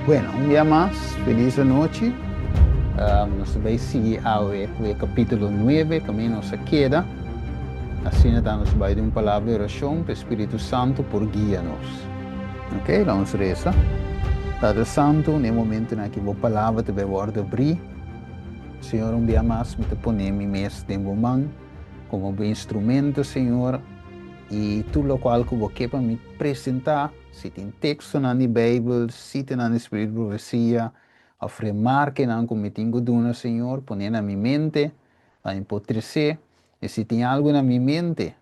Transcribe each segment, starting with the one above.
Bueno, un dia mas, felis anochi. Nos ta bai sigui awe ku e kapítulo nuebe kaminda nos a keda. Asina ta nos bai den un palabra di orashon pa e Spiritu Santu por guia nos. Ok, laga nos resa. Tata Santu, na e momentunan aki bo palabra ta bai wòrdu abrí. Señor, un bia mas mi ta pone mi mes den bo man komo bo instrumento, Señor, i tur lokual ku bo ke pa mi presentá, si tin tekstonan di Beibel, sitanan di Spiritu di Profesia, òf remarkenan ku mi tin ku duna, Señor, pone na mi mente pa mi por tres'é. I si tin algu na mi mente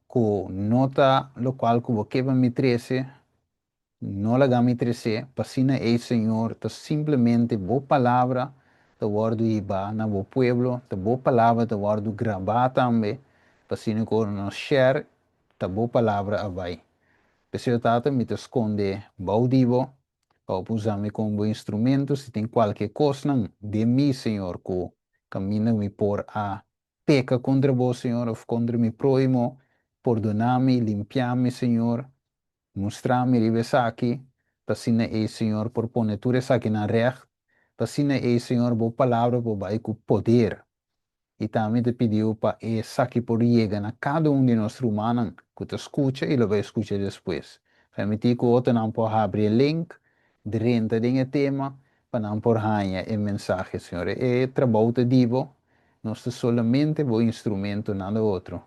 ku no ta lokual ku bo ke pa mi trese, No laga mi tresé, p'asina ei, Señor, ta simplemente Bo Palabra ta wòrdu hibá na Bo pueblo, ta Bo Palabra ta wòrdu grabá tambe, p'asina ku ora nos share, ta Bo Palabra a bai. P'esei, o Tata, mi ta skonde bou di Bo, pa Bo por usa mi komo Bo instrumento, si tin kualke kosnan den mi, Señor, ku kaminda mi por a peka kontra Bo, Señor, òf kontra mi próhimo, pordoná mi, limpiá mi, Señor. Mustra mi riba esaki, pa asina ei, Señor, por pone tur esakinan règt, pa asina ei, Señor, bo palabra por bai ku poder. I tambe ta pidi bo pa esaki por yega na kada un di nos rumannan ku ta skucha i lo bai skucha despues. Permití ku otronan por habri e link, drenta den e tema, pa nan por haña e mensahe, Señor. E trabou ta di bo, nos ta solamente bo instrumento, nada otro.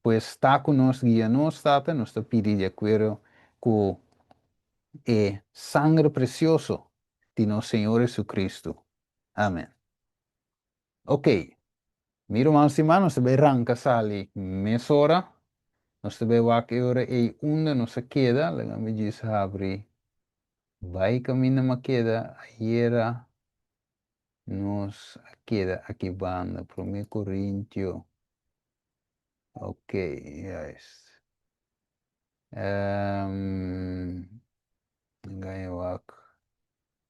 Pues ta ku nos, guia nos, Tata, nos ta pidi di akuerdo ku e sangre presioso di nos Señor Jesucristo. Amen. Ok, mi ruman stimá, nos ta bai ranka sali mesora. Nos ta bai wak e ora ei unda nos a keda. Laga mi djis habri bai kaminda mi a keda ayera. Nos a keda aki banda, Promé Korintio. Ok, juist. Gaña wak.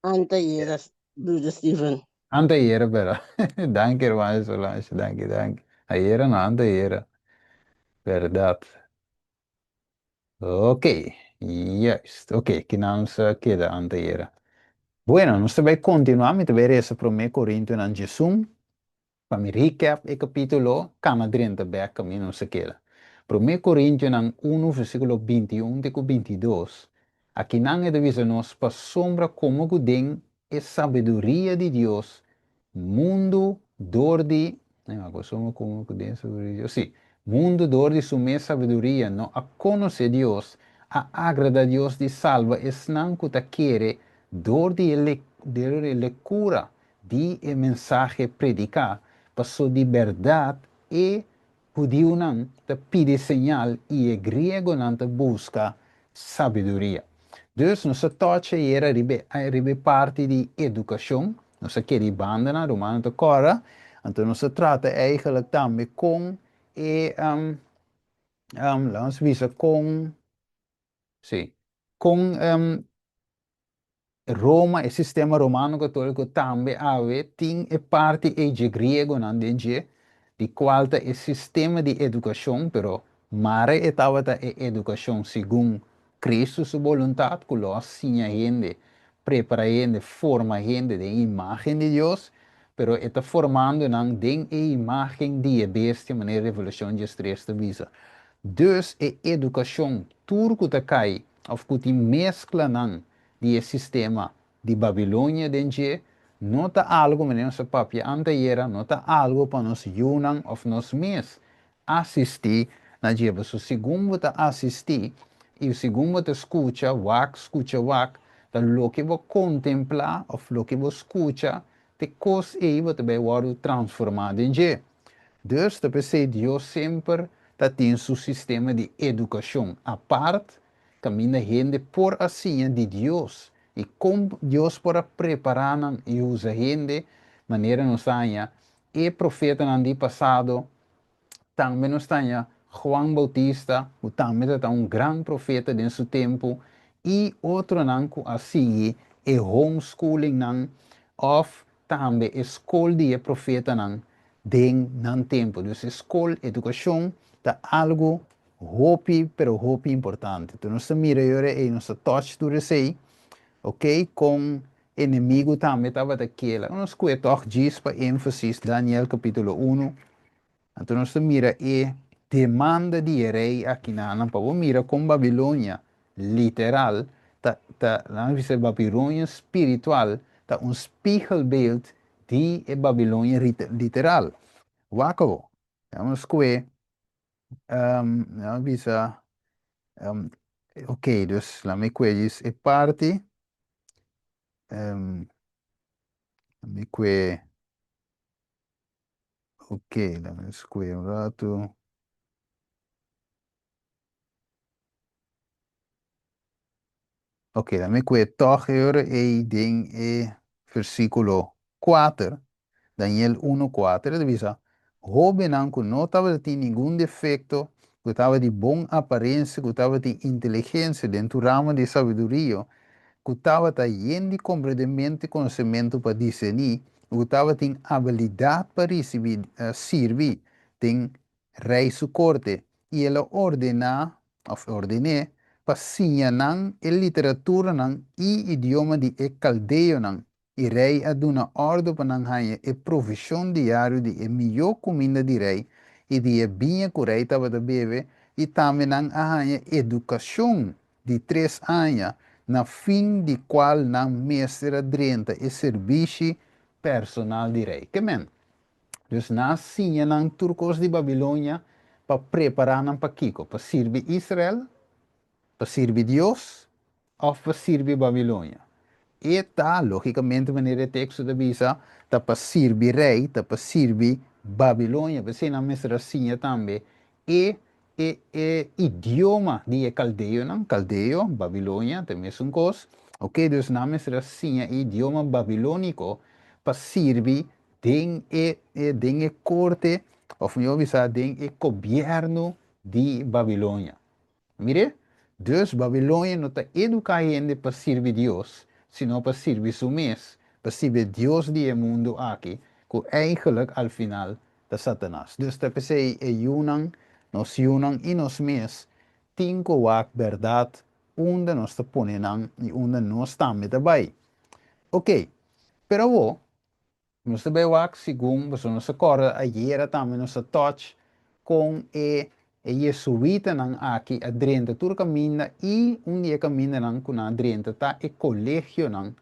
Antayera, Broeder Steven. Antayera, pero. Danki, hermana Solange. Danki, danki. Ayera no, antayera. Berdad. Ok, juist. Ok, kinan nos a keda antayera. Bueno, nos ta bai kontinuá. Mi ta bai resa Promé Korintionan 11. Pa mi recap e capítulo, cana drenta bek caminda nos a keda. Promé Corintionan unu versículo 21 te cu 22, akinan e ta bisa nos pasobra como cu den e sabiduria di Dios mundu dor di, pasobra como cu den e sabiduria di Dios, sí, mundu dor di su mes sabiduria no a conoce Dios, a agrada Dios di salba esnan cu ta kere dor di e lecura di e mensahe prediká, pasó di bèrdat e hudiunan ta pidi señal i e griegonan ta buska sabiduria. Dus nos a tòch ayera riba e riba e parti di edukashon, nos a kere bandanan, rumannan ta kòrda, anto nos a trata eigentlik tambe kon e laga nos bisa kon, sí, kon Roma, e sistema romano católico tambe awe tin e parti ei dje griegonan den dje, di cual ta e sistema di educacion, pero mare e tabata e educacion segun Cristo su boluntad, cu lo a siña hende, prepara hende, forma hende den imagen di Dios, pero e ta formando nan den e imagen di e bestia, manera Revelacion 13 ta bisa. Dus e educacion tur cu ta cay of cu tin mezclanan di e sistema di Babilonia den dje, no ta algo, manera nos a papia antayera, no ta algo pa nos yunan of nos mes asistí na dje. Pasobra segun bo ta asistí i segun bo ta skucha, wak, skucha, wak, ta loke bo kontemplá of loke bo skucha, te kos ei bo ta bai wòrdu transformá den dje. Dus ta p'esei Dios semper ta tin su sistema di edukashon apart kaminda hende por a siña di Dios i kon Dios por a prepará nan i usa hende manera nos ta haña e profetanan di pasado. Tambe nos ta haña Juan Bautista ku tambe ta ta un gran profeta den su tempu i otronan ku a sigui e homeschoolingnan òf tambe e skol di e profetanan den nan tempu. Dus e skol, edukashon, ta algu hopi pero hopi importante. Enton nos ta mira e ora ei, nos ta touch tur esei. Ok, kon enemigu tambe tabata kela. Nos kue tòg djis pa énfasis Daniel kapítulo unu. Anto nos ta mira e demanda di e rei akinanan pa bo mira kon Babilonia literal ta ta laga nos bisa Babilonia spiritual ta un spiegelbeeld di e Babilonia literal. Wak awor. Laga nos kue laga nos bisa ok dus laga mi kue djis e parti laga mi kue. Ok, laga mi square un ratu. Ok, laga mi kue tòg e ora ei den e versíkulo kuater, Daniel unu kuater, e ta bisa, Hóbennan ku no tabatin ningun defekto, ku tabata di bon aparensia, ku tabatin inteligensia den tur ramo di sabiduria, ku tabata yen di komprendementu i konosementu pa diserní, i ku tabatin abilidat pa risibí sirbi den rei su korte, i el a ordená, òf orden'é, pa siña nan e literaturanan i idioma di e kaldeonan. I rei a duna òrdu pa nan haña e provishon diario di e mihó kuminda di rei i di e biña ku rei tabata bebe, i tambe nan a haña edukashon di tres aña, na fin di kual nan mester a drenta e sirbishi personal di rei. Ke men? Dus nan a siña nan tur kos di Babilonia pa prepará nan pa kiko? Pa sirbi Israel? Pa sirbi Dios òf pa sirbi Babilonia? E ta, lógikamente, manera e teksto ta bisa, ta pa sirbi rei, ta pa sirbi Babilonia. P'esei nan mester a siña tambe e e e idioma di e kaldeonan, kaldeo, Babilonia, ta e mesun kos. Oke, dus nan mester a siña e idioma babilóniko pa sirbi den e e den e korte, òf mihó bisa den e gobièrnu di Babilonia. Mir'é, dus Babilonia no ta eduká hende pa sirbi Dios, sino pa sirbi su mes, pa sirbi e dios di e mundu aki, ku eigenlijk al final ta Satanas. Dus ta p'esei e yunan, nos yunan i nos mes, tin ku wak bèrdat unda nos ta pone nan i unda nos tambe ta bai. Oké, pero awor, Nos ta bai wak segun, pasobra nos ta kòrda ayera tambe nos a touch kon e e jesuitanan aki a drenta tur kaminda i un di e kamindanan ku nan a drenta ta e kolegionan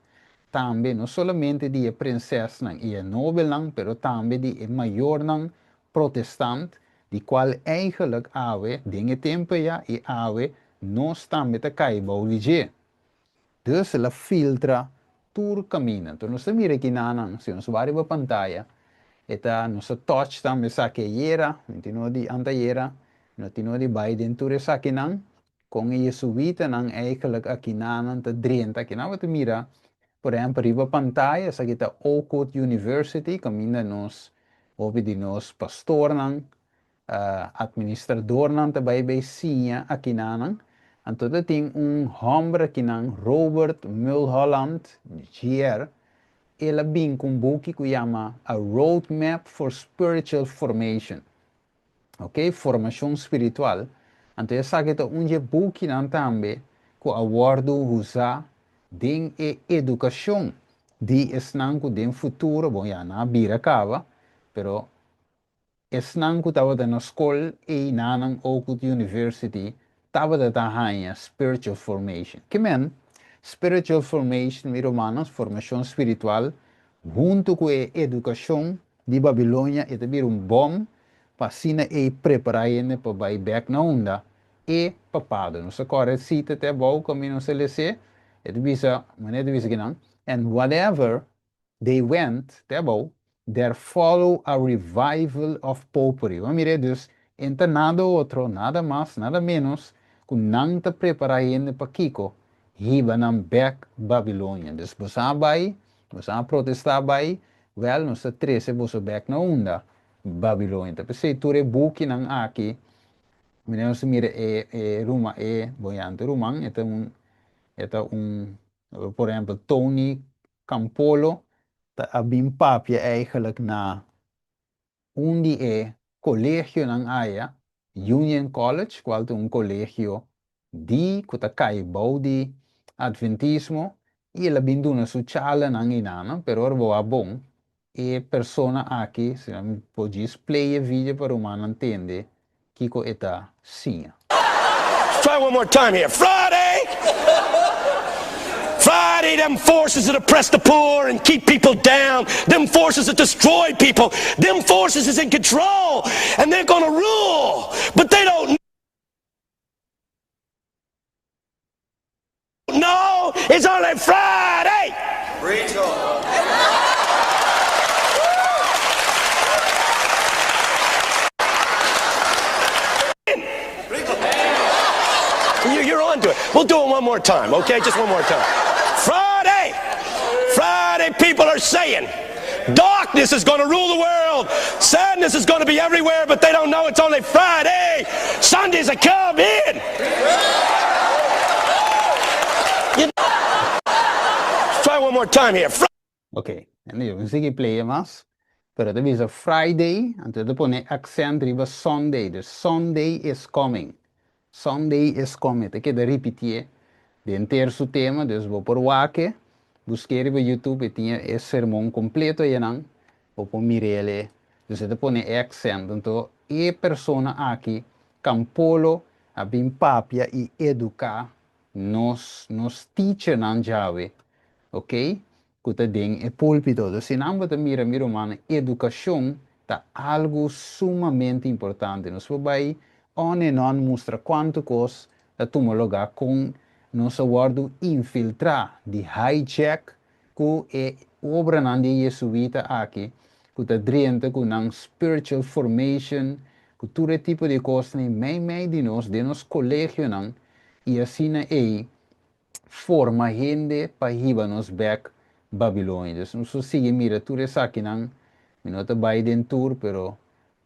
tambe, no solamente di e prinsesnan i e nobelnan, pero tambe di e mayornan protestant, di kual eigenlijk awe den e tempu ya i awe nos tambe ta kai bou di dje. Dus el a filtra tur kaminda. Enton nos ta mira aki nanan, si nos wak riba pantaya, e ta, nos a touch tambe esaki ayera, mi tin no di antayera, no tin no di bai den tur esakinan, kon e jesuitanan eigenlijk aki nanan ta drenta. Aki nan bo ta mira, por ehempel, riba pantaya, esaki ta Oakwood University, kaminda nos, hopi di nos pastornan Administradornan ta bai bay siña akinanan. Anto ta tin un homber akinan, Robert Mulholland, JR. El a bin cu un buki cu yama A Road Map for Spiritual Formation. Ok, formacion spiritual. Anto esaki ta un dje bukinan tambe cu a wordo usa den e educacion di esnan cu den futuro, bon ya nan a bira caba, pero Esnan ku tabata na skol ei nanan Oakwood University tabata ta haña spiritual formation. Ke men? Spiritual formation, mi rumannan, formashon spiritual, huntu ku e edukashon di Babilonia e ta bira un bòm pa asina ei prepará hende pa bai bèk na unda e papado. Nos a kòrda e sita te abou kaminda nos a les'é, e ta bisa, manera e ta bisa kinan, And whatever They went, te abou, there follow a revival of popery. Bo mira dus, en ta nada otro, nada mas, nada menos, ku nan ta prepará hende pa kiko? Hiba nan bèk Babilonia. Dus boso a bai, boso a protestá bai, wèl nos ta trese boso bèk na unda? Babilonia. Ta p'esei tur e bukinan aki, mira nos ta mira e e ruma e boyante ruman, e ta un e ta un, por ehèmpel Tony Campolo ta a bin papia eigenlijk na un di e colegionan aya, Union College, cual ta un colegio di cu ta cay bou di Adventismo. I el a bin duna su charlanan einan, pero ora bo a bon, e persona aki, si nan por djis play e video pa rumannan tende kiko e ta siña. Let's try one more time here. Friday! Friday, them forces that oppress the poor and keep people down, them forces that destroy people, them forces is in control and they're gonna rule, but they don't know it's only Friday! You're on to it. We'll do it one more time, okay? Just one more time. Friday! Friday, people are saying darkness is going to rule the world. Sadness is going to be everywhere, but they don't know it's only Friday. Sunday's a come in. You Let's try one more time here. Ok, anto mi sigui play mas, pero ta bisa Friday, anto ta pone accent riba Sunday, dus Sunday is coming. Sunday is coming, ta keda ripitié den ter su tema, dus bo por wak e, busk'é riba YouTube, e tin e sermon kompleto ayanan, bo por mir'el e, dus e ta pone e accent, anto e persona aki, Campolo, a bin papia i eduká nos, nos teachernan djawe, ok, ku ta den e púlpito. Dus si nan bo ta mira, mi rumannan, edukashon ta algu sumamente importante. Nos por bai on en on mustra kuantu kos ta tuma lugá kon nos a wòrdu infiltrá di hijack ku e obranan di e Jesuita aki ku ta drenta ku nan spiritual formation, ku tur e tipo di kosnan ei mei mei di nos den nos kolegionan i asina ei forma hende pa hiba nos bek Babilonia. Dus nos lo sigui mira tur esakinan, mi no ta bai den tur, pero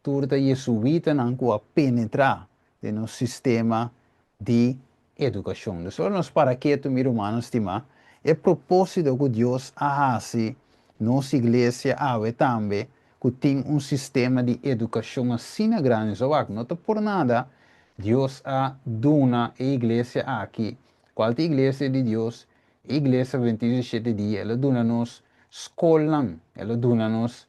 tur ta Jesuitanan ku a penetrá den nos sistema di edukashon. Dus ora nos para ketu, mi rumannan stimá, e propósito ku Dios a hasi nos iglesia awe tambe ku tin un sistema di edukashon asina grandi, so wak, no ta por nada Dios a duna e iglesia aki, kual ta e iglesia di Dios? E iglesia Adventista di Shete Dia, el a duna nos skolnan, el a duna nos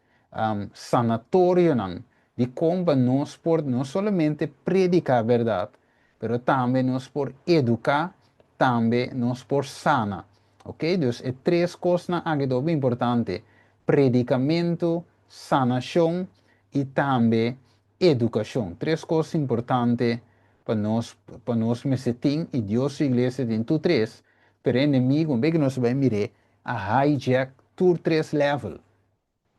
sanatorionan, dikon pa nos por no solamente prediká bèrdat, pero tambe nos por eduká, tambe nos por sana. Ok, dus e tres kosnan aki ta hopi importante, predikamentu, sanashon i tambe edukashon. Tres kos importante pa nos pa nos mester tin i Dios su iglesia tin tur tres, pero e enemigo, un bes ku nos bai mir'é, a hijack tur tres level.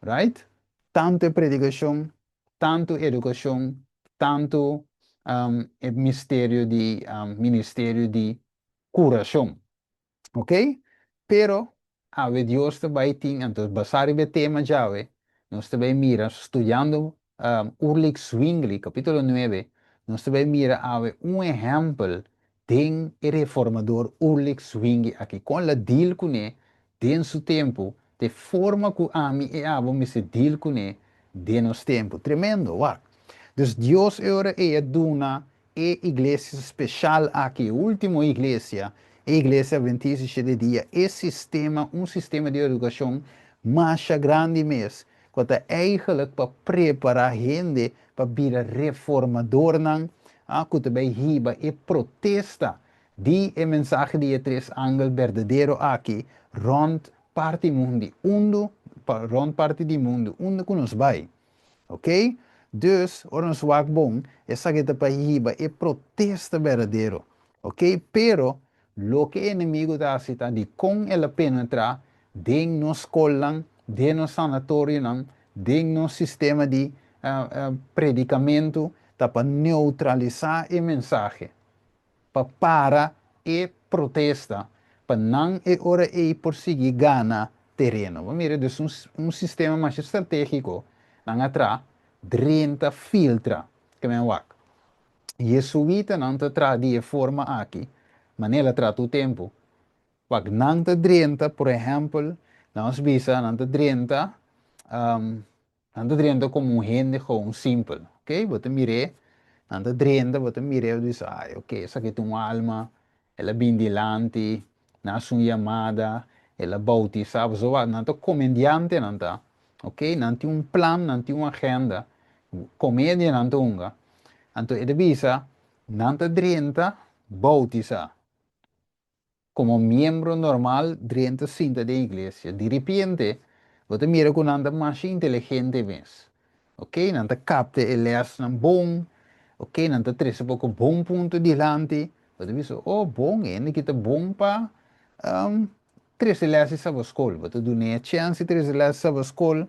Right? Tantu e predikashon, tantu edukashon, tantu e misterio di ministerio di kurashon. Ok? Pero awe Dios ta bai tin, anto basá riba e tema djawe, nos ta bai mira, studiando Ulrich Zwingli, kapítulo nuebe, nos ta bai mira awe un ehèmpel den e reformador Ulrich Zwingli aki, kon el a deal kuné den su tempu, ta e forma ku ami i abo mester deal kuné den nos tempu. Tremendo, wak! Dus Dios e ora ei a duna E iglesia special aki, e ultimo iglesia, e Iglesia Adventista di Shete Dia, e sistema, un sistema di educacion masha grandi mes, cu ta eigenlijk pa prepara hende pa bira reformadornan, ah, cu ta bay hiba e protesta di e mensahe di e tres angel berdadero aki rond parti mundi, undo, rond parti di mundo, unda cu nos bay. Ok? Dus, ora nos wak bon, esaki ta pa hiba e protesta berdadero. Ok? Pero, loke e enemigo ta hasi ta dikon el a penetra den nos skolnan, den nos sanatorionan, den nos sistema di predikamentu, ta pa neutralisá e mensahe. pa para e protesta pa nan e ora ei por sigui gana tereno. Bo mira dus un un sistema masha strategico nan a traha drenta filtra ke men wak. Jesuitanan ta traha di e forma aki manera el a traha tur tempo. Wak nan ta drenta por ehempel nos bisa nan ta drenta Nan ta drenta komo un hende gewoon simpel, ok, bo ta mir'é, nan ta drenta, bo ta mir'é, bo ta bisa, ay, ok, esaki ta un alma, el a bin dilanti, nan haci un yamada, El a boutisá, pasobra nan ta komediante nan ta, ok, nan tin un plan, nan tin un agenda, komedia nan ta hunga. Anto e ta bisa, nan ta drenta boutisá. Komo miembro normal drenta sinta den iglesia. Di ripiente bo ta mira ku nan ta masha inteligente mes. Ok, nan ta kapta e lèsnan bon, ok, nan ta trese poko bon punto dilanti. Bo ta bisa, oh bon, e hende ki ta bon pa trese lès di sabaskol. Bo ta dun'é e chèns di trese lès di sabaskol.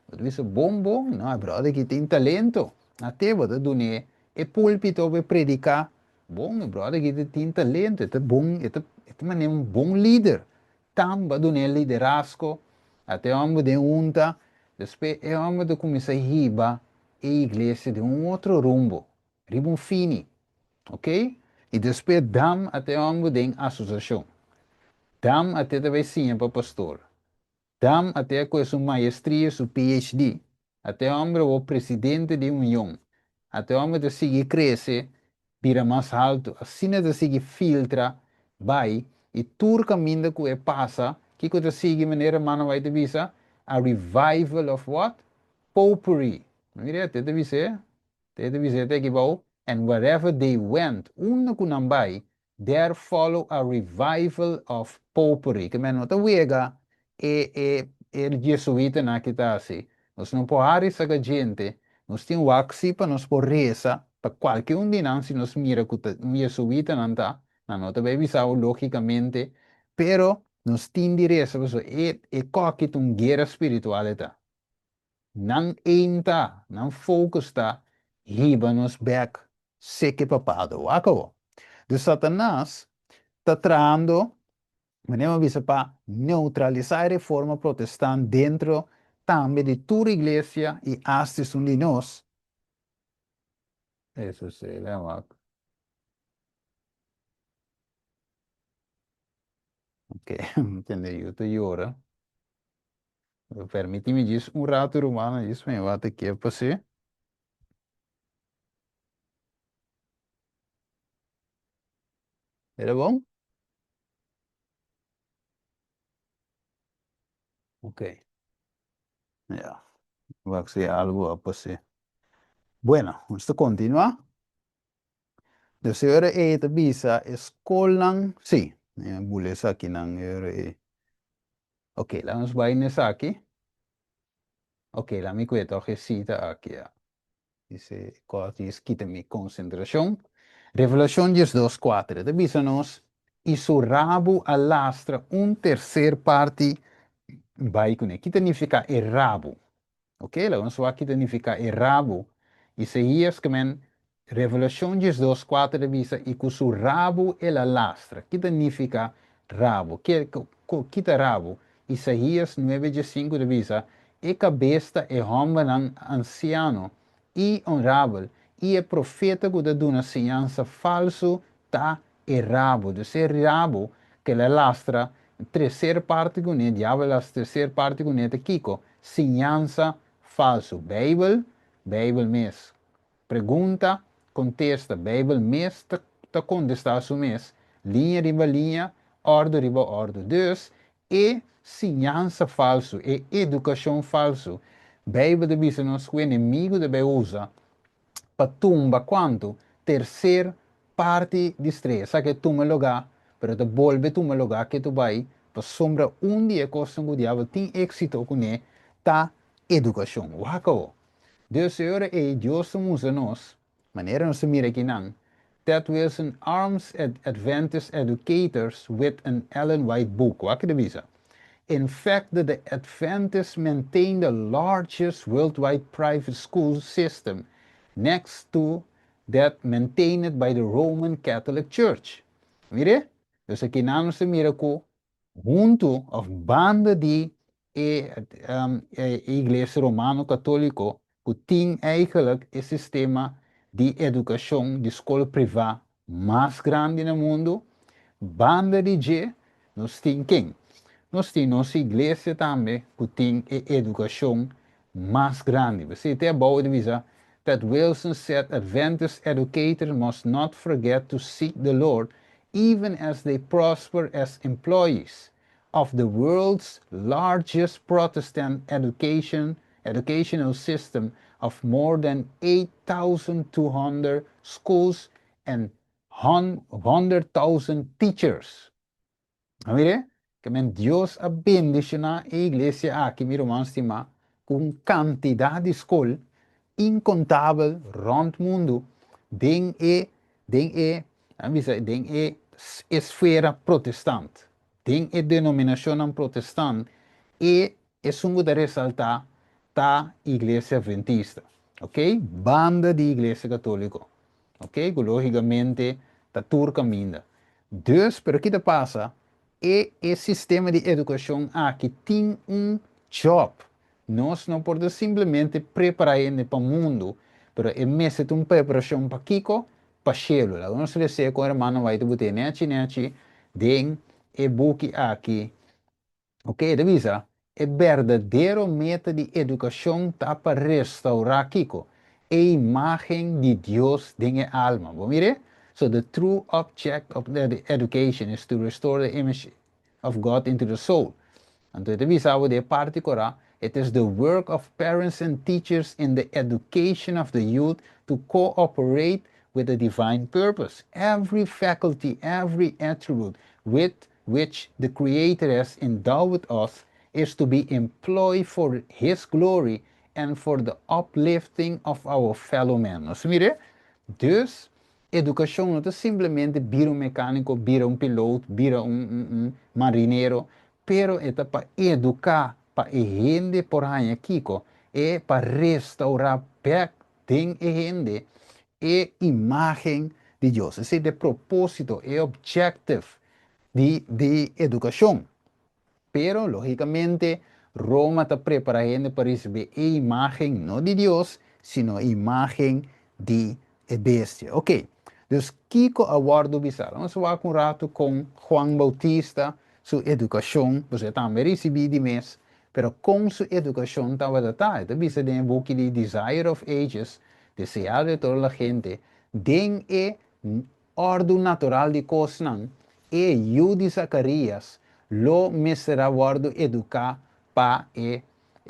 Bo ta bisa, bon, bon, no, e bròder aki tin talento. At'é bo ta dun'é e púlpito pa e prediká. Bon, e bròder aki ta tin talento, e ta bon, e ta e ta manera un bon lider. Tamba a dun'é liderazgo, ata e hòmber den hunta, despues e hòmber ta kuminsá hiba e iglesia den un otro rumbo, riba un fini, ok? I despues dam ata e hòmber den asosiashon. Dam ata e ta bai siña pa pastor. Dam a te ku e su maestria, su PhD. A te homber awor presidente di union. A te homber ta sigui krese, bira mas haltu. Asina ta sigui filtra bai i tur kaminda ku e pasa, kiko ta sigui manera hermano White ta bisa? A revival of what? Popery. Mira, te ta bis'é, te ta bis'é te aki bou, and wherever they went, unda ku nan bai, There follow a revival of popery. Ke men no ta wega e e e jesuitanan aki ta hasi. Nos no por hari saka djente. Nos tin wak si pa nos por resa pa kualke un di nan si nos mira ku ta un jesuitanan ta. Nan no ta bai bisa bo logikamente, pero nos tin di resa pasobra e e koki ta un guera spiritual e ta. Nan aim ta, nan focus ta hiba nos bek seke papado. Wak awor. Dus Satanas ta trahando, manera mi a bisa, pa neutralisa e reforma protestant dentro tambe di tur iglesia i asta esun di nos. Eso si, lem wak. Ok, mi tende yu ta yora. Permiti mi djis un rato rumannan, djis mi wak ke pas'é. Era bon? Ok. Ya. Wak si algo a pas'é. Bueno, nos ta continua. Dus e ora ei ta bisa e skolnan, sí, mi a bula esakinan e ora ei. Ok, laat nos bai na esaki. Ok, laat mi kue tòg e sita aki ya. Dice, kos dies kita mi konsentrashon. Revelashon 12, 4 ta bisa nos, I su rabu a lastra un terser parti bai kuné. Ki ta nifiká e rabu? Ok, laga nos wak ki ta nifiká e rabu. Isaías ke men Revelashon 12, 4 ta bisa, I ku su rabu el a lastra. Ki ta nifiká rabu? Ke, ki ta rabu? Isaías 9, 15 ta bisa, E kabes ta e hòmbernan ansiano i onrabel, i e profeta ku ta duna siñansa falsu ta e rabu. Dus e rabu ku el a lastra terser parti kuné, diabel a lastra terser parti kuné ta kiko? Siñansa falsu. Beibel, Beibel mes. Pregunta, kontesta. Beibel mes ta ta kontestá su mes, liña riba liña, òrdu riba òrdu. Dus, e siñansa falsu, e edukashon falsu, Beibel ta bisa nos ku enemigu ta bai usa pa tumba kuantu? Terser parti di strea. Esaki a tuma lugá, pero ta bolbe tuma lugá ke tu bai, pasobra un di e kosnan ku diabel tin éksito kuné ta edukashon. Wak awo. Dus e ora ei Dios ta mustra nos, manera nos ta mira akinan, Ted Wilson arms Adventist educators with an Ellen White book. Wak ki ta bisa? In fact that the Adventists maintain the largest worldwide private school system next to that maintained by the Roman Catholic Church. Mira? Dus akinan nos ta mira ku huntu of banda di e e Iglesia Romano Katóliko ku tin eigenlijk e sistema di edukashon di skol privá mas grandi na mundu, banda di dje nos tin ken? Nos tin nos iglesia tambe ku tin e edukashon mas grandi. P'esei te abou ta bisa, Ted Wilson said Adventist educators must not forget to seek the Lord even as they prosper as employees. of the world's largest Protestant educational system of more than 8,200 schools and 100,000 teachers. Mira, ke men Dios a bendishoná e iglesia aki, mi ruman stimá, ku kantidat di skol inkontabel rònt mundu, den e esfera protestant, den e denominashon protestant, e esun ta resaltá ta iglesia atventista, ok? Banda di iglesia katóliko, ok? Ku lógikamente ta tur kaminda. Dus, pero kiko ta pasa? E sistema di edukashon aki tin un job. Nos no por simplemente prepará hende pa mundu, pero e mester un preparashon pa kiko? Pa shelu. Nos lesa ku ruman bai te nechi nechi den e buki aki. Ok, ta bisa, e berdadero meta di edukashon ta pa restourá kiko? E imágen di Dios den e alma. Bon, mira? So the true object of the education is to restore the image of God into the soul. Anto, ta bisa e parti kòrá, it is the work of parents and teachers in the education of the youth to cooperate with the divine purpose. Every faculty, every attribute with which the Creator has endowed us is to be employed for His glory and for the uplifting of our fellow men. Nos mira, dus edukashon no ta simplemente bira un mekániko, bira un piloto, bira un marinero, pero e pa eduká pa e hende por haña kiko, e pa restourá bèk den e hende e imágen di Dios. Esei ta e propósito, e objective di edukashon. Pero, lógikamente, Roma ta prepará hende pa risibí e imágen no di Dios, sino imágen di bestia. Ok, dus kiko a wòrdu bisá. Ban wak un ratu ku Juan Bautista, su edukashon, bo tambe a risibí di mes, pero ku su edukashon tabata ta. Ta bisa den buki di Desire of Ages, Deseado de toda la gente, den e òrdu natural di kosnan, e yu di Zacarias, lo mester a wòrdu eduká pa e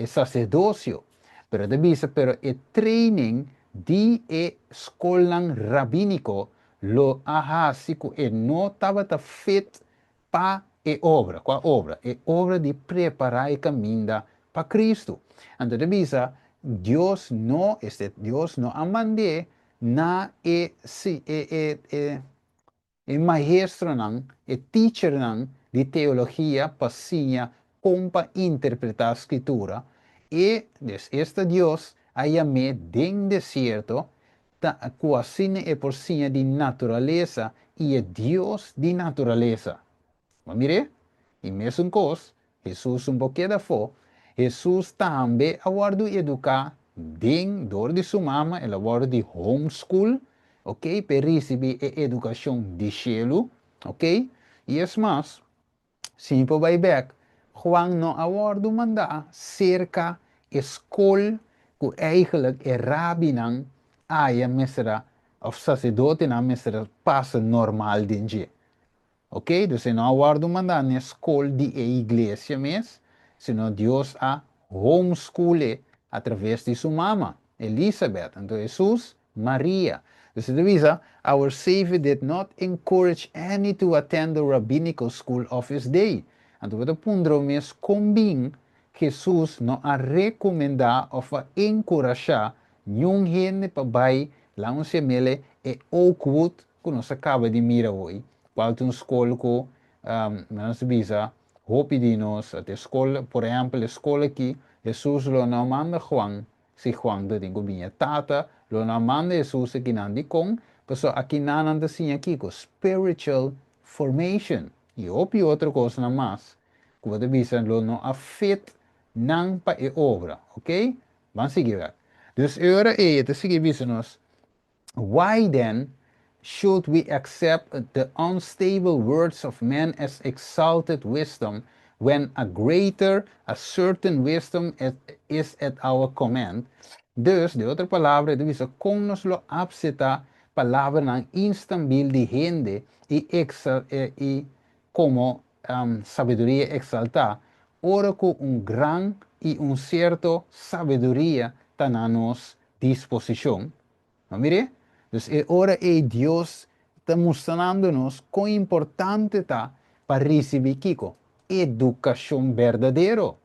saserdosio. Pero ta bisa, pero e training di e skol rabíniko lo a hasi ku e no tabata fit pa e obra. Kua obra? E obra di prepará e kaminda pa Kristu. Anto, ta bisa, Dios no a mand'é na e si e e e e maestronan, e teachernan di teologia pa siña kon pa interpretá skritura e des esta Dios a yam'é den desierto ta ku asina e por siña di naturalesa i e Dios di naturalesa. Ma mira, e mesun kos, Jesus un poko afó, Jesus tambe a wòrdu eduká den dor di su mama, el a wòrdu di homeschool, ok, pa risibí e edukashon di shelu, ok? I es mas, si por bai bèk, Juan no a wòrdu mandá serka skol ku eigenlijk e rabinan aya mester a òf saserdotenan mester a pasa normal den dje. Ok? Dus no a wòrdu mandá na skol di e iglesia mes, sino Dios a homeschool a traves di su mama, Elizabeth. Anto, Jesus, Maria. Dus ta bisa, our Savior did not encourage any to attend the rabbinical school of his day. Anto, bo ta puntra mes kon bin Jesus no a rekomendá òf a enkurashá ningun hende pa bai laga nos yam'é e Oakwood ku nos a kaba di mira awe. Kual un skol ku nos bisa hopi di nos e skol, por ehèmpel, e skol aki, Jesus lo no manda Juan si Juan tin ku bini tata lo no manda Jesus akinan dikon paso akinan nan ta siña kiko spiritual formation i hopi otro kosnan mas ku bo ta bisa lo no a fit nan pa e obra, ok? Ban sigui wak. Dus ora e ta sigui bisa nos, why then should we accept the unstable words of men as exalted wisdom when a greater, a certain wisdom is at our command? Dus, den otro palabra, ta bisa kon nos lo aseptá palabranan instabil di hende i, exa, i komo Sabiduria eksaltá, ora ku un gran i un sierto sabiduria ta na nos disposishon. No mir'é? Dus e ora ei Dios ta mustrando nos kon importante ta pa risibí kiko? Edukashon berdadero.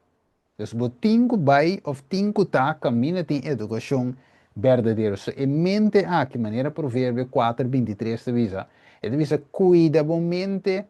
Dus bo tin ku bai òf tin ku ta kaminda tin edukashon berdadero. So e mente aki, manera Proverbio 4, 23 ta bisa, e ta bisa, Kuida bo mente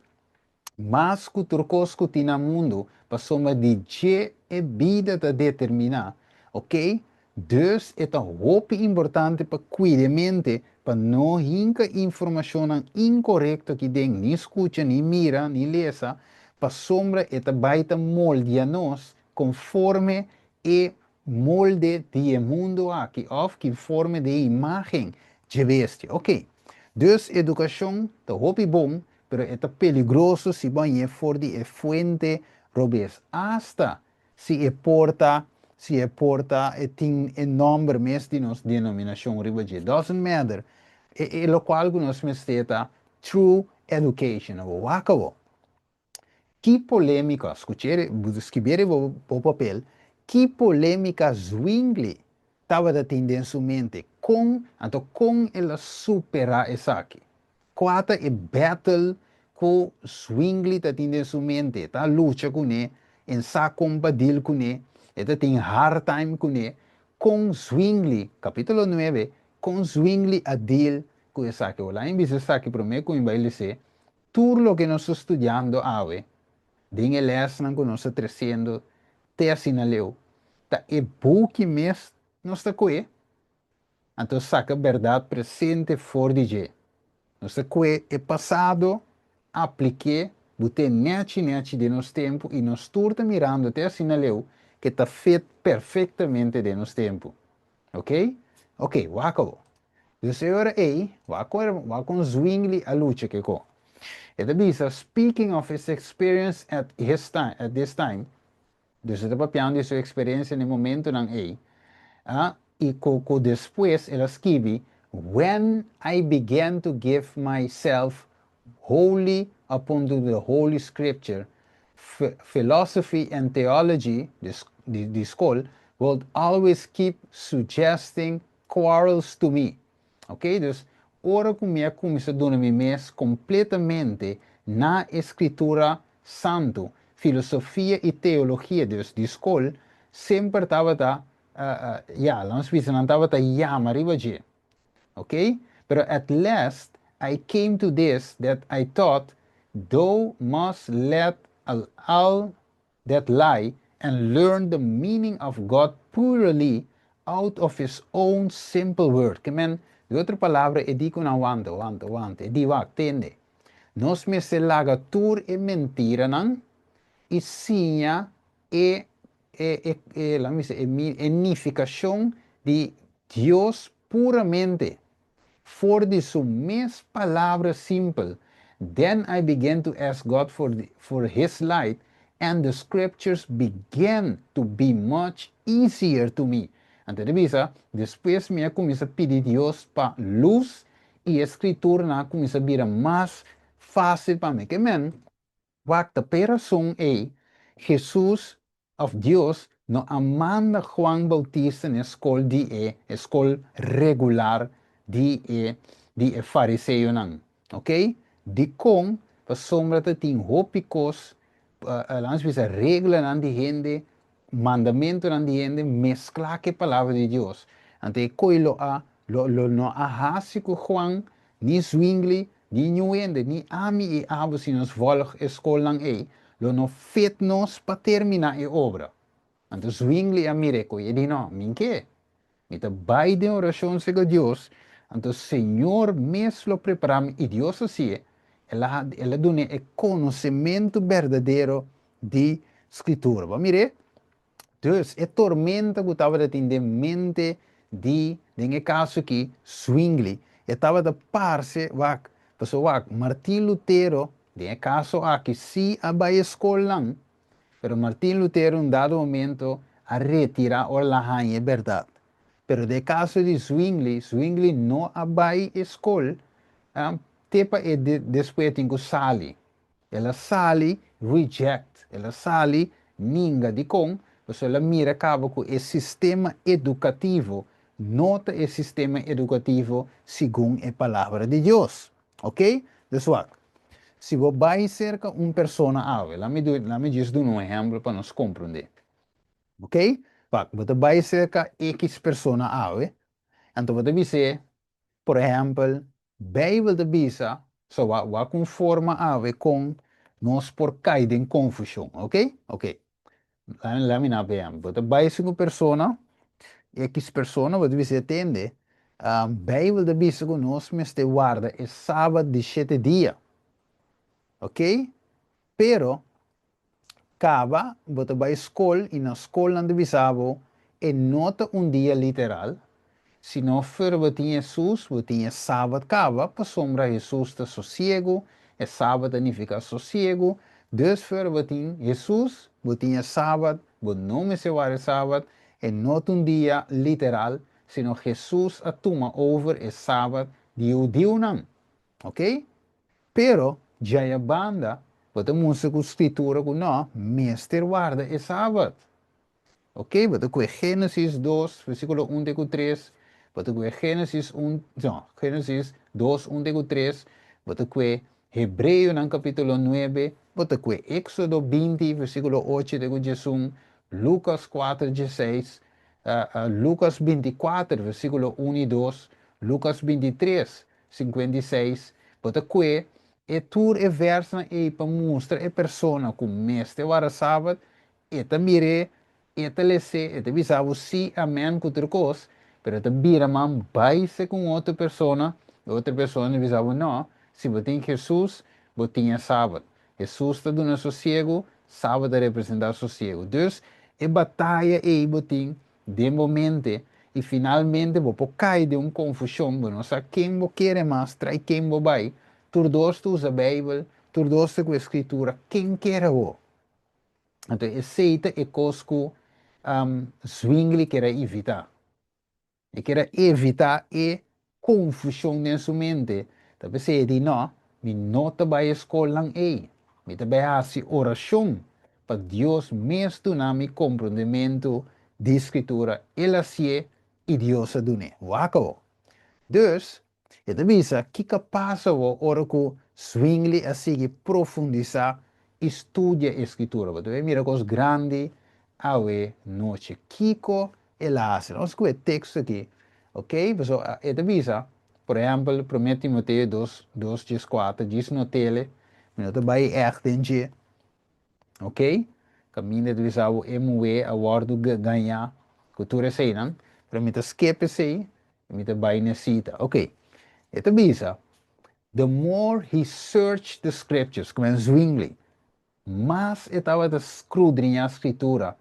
mas ku tur kos ku tin na mundu, pasobra di dje e bida ta determiná. Oké? Dus e ta hopi importante pa kuida e mente pa no hinka informashonnan inkorekto aki den, ni skucha, ni mira, ni lesa, pasobra e ta bai ta moldia nos konforme e molde di e mundu aki òf konforme di e imágen dje bestia. Oké. Dus edukashon ta hopi bon, pero e ta peligroso si bo hañ'é for di e fuente robes. Asta si e por ta, si e por ta, e tin e nòmber mes di nos denominashon riba dje. Doesn't matter. E, e lokual ku nos mester ta true education. Awor, wak awor. Ki polémika, skuch'é, skibié riba bo papel, ki polémika Zwingli tabata tin den su mente? Kon, anto kon el a superá esaki? Kua ta e battle ku Zwingli ta tin den su mente? E ta lucha kuné, e sa kon pa deal kuné, e ta tin hard time kuné. Kon Zwingli, kapítulo nuebe, kon Zwingli a deal ku esaki? Hola mi bisa esaki promé ku mi bai les'é. Tur loke nos ta studiando awe, den e lèsnan ku nos ta tresiendo te asina leu, ta e buki mes nos ta kohe. Anto saka bèrdat presente for di dje. Nos ta kue e pasado, aplik'é, but'é nèchi nèchi den nos tempu i nos tur ta mirando te asina leu ke ta fit perfektamente den nos tempu. Ok? Ok, wak awor. Dus e ora ei, wak kon wak kon Zwingli a lucha kiko. E ta bisa, Speaking of his experience at his time, at this time, Dus e ta papiando di su eksperensia na e momentunan ei. A I ku ku despues el a skibi, When I began to give myself wholly upon to the Holy Scripture, philosophy and theology, di di skol, would always keep suggesting quarrels to me. Ok, dus ora ku mi a kuminsá duna mi mes kompletamente na e Skritura Santu, filosofia i teologia, dus di skol, semper tabata, ya, lanos bisa nan tabata yama riba dje. Ok, pero at last I came to this that I thought thou must let all that lie and learn the meaning of God purely out of his own simple word. Ke men, di otro palabra, e di ku nan wanta, wanta, wanta. E di, wak, tende. Nos mester laga tur e mentiranan i siña e, e, e, e, laat mi bisa, e, e nifikashon di Dios puramente. For di su mes palabra simpel, Then I began to ask God for for His light, and the scriptures began to be much easier to me. Anto e ta bisa, Despues mi a kuminsá pidi Dios pa lus, i e Skriturnan a kuminsá bira mas fásil pa mi. Ke men, wak ta p'e rason ei Hesus Of Dios no a manda Juan Bautista n'e skol di e e skol regular di e di e fariseonan. Ok? Dikon? Pasobra ta tin hopi kos, laat bisa reglanan di hende, mandamentunan di hende mesklá ku e palabra di Dios. Anto e koi lo a lo lo no a hasi ku Juan, ni Zwingli, ni niun hende, ni ami i abo si nos vòlg e skolnan ei, lo no fit nos pa terminá e obra. Anto Zwingli a mir'é ku e di, No, mi ke. Mi ta bai den orashon serka Dios, anto Señor mes lo prepará mi. I Dios a hasié, El a El a dun'é e konosementu berdadero di Skritura. Bo a mir'é? Dus, e tormenta ku tabata tin den mente di, den e kaso aki, Zwingli, e tabata parse, wak, pasobra wak, Martin Lutero, den e kaso aki, sí a bai e skolnan, pero Martin Lutero un dado momento a retirá ora el a haña e bèrdat. Pero den e kaso di Zwingli, Zwingli no a bai e skol, te pa e despues e tin ku sali. El a sali reject, el a sali ninga. Dikon? Pasobra el a mira kaba ku e sistema edukativo no ta e sistema edukativo segun e Palabra di Dios. Ok? Dus wak, si bo bai serka un persona awe, laat mi laat mi djis duna un ehèmpel pa nos komprondé. Ok? Wak, bo ta bai serka X persona awe, anto bo ta bis'é, por ehèmpel, Beibel ta bisa, so wak wak un forma awe kon nos por kai den konfushon, ok? Ok, laat mi na bea. Bo ta bai serka un persona, X persona, bo ta bis'é, tende, Beibel ta bisa ku nos mester warda e sabat di shete dia, ok? Pero, Kaba bo ta bai skol i na skol nan ta bisa bo e no ta un dia literal, sino for bo tin Hesus bo tin e sabat kaba pasobra Hesus ta sosiegu, e sabat ta nifiká sosiegu, dus for bo tin Hesus bo tin e sabat, bo no mester wak e sabat, e no ta un dia literal, sino Hesus a tuma over e sabat di hudiunan. Ok? Pero, djaya banda, bo ta mustra ku Skritura ku no mester warda e Sabat. Ok? Bo ta kue Génesis dos, versíkulo un te ku tres, bo ta kue Génesis un, no, Génesis dos, un te ku tres, bo ta kue Hebreonan kapítulo nuebe, bo ta kue Éksodo 20, versíkulo ocho te ku 11, Lukas kuater, 16, Lukas 24, versíkulo un i dos, Lukas 23, 56, Bo ta kue e tur e vèrsnan ei pa mustra e persona ku mester warda Sabat, e ta mir'é, e ta les'é, e ta bisa bo sí, amèn ku tur kos, pero e ta bira man bai se ku un otro persona, e otro persona ta bisa bo nò, si bo tin Hesus, bo tin e Sabat. Hesus ta duna sosiegu, Sabat ta representá sosiegu. Dus, e bataya ei bo tin den bo mente i finalmente bo por kai den un konfushon, bo no sa ken bo kere mas, trai ken bo bai, tur dos ta usa Beibel, tur dos ta ku e Skritura, ken kere bo? Anto esei ta e kos ku Zwingli kere evitá. E kier a evitá e konfushon den su mente. Ta p'esei e di, Nò, mi no ta bai e skolnan ei. Mi ta bai hasi orashon pa Dios mes duna mi komprondementu di Skritura. El a hasié i Dios a dun'é. Wak awor. Dus, E ta bisa kiko a pasa awor ora ku Zwingli a sigui profundisá i studia e Skritura. Bo ta bai mira kos grandi awe nochi. Kiko el a hasi? Nos ku e teksto aki, ok? Pasobra e ta bisa, por ehèmpel, Promé Timoteo dos, dos 14, djis not'el, mi no ta bai ègt den dje. Ok, kaminda ta bisa bo e muhé a wòrdu gañá ku tur eseinan, pero mi ta skip esei i mi ta bai na e sita. Ok, e ta bisa, The more he searched the scriptures, ku Zwingli, mas e tabata skrudriñá Skritura,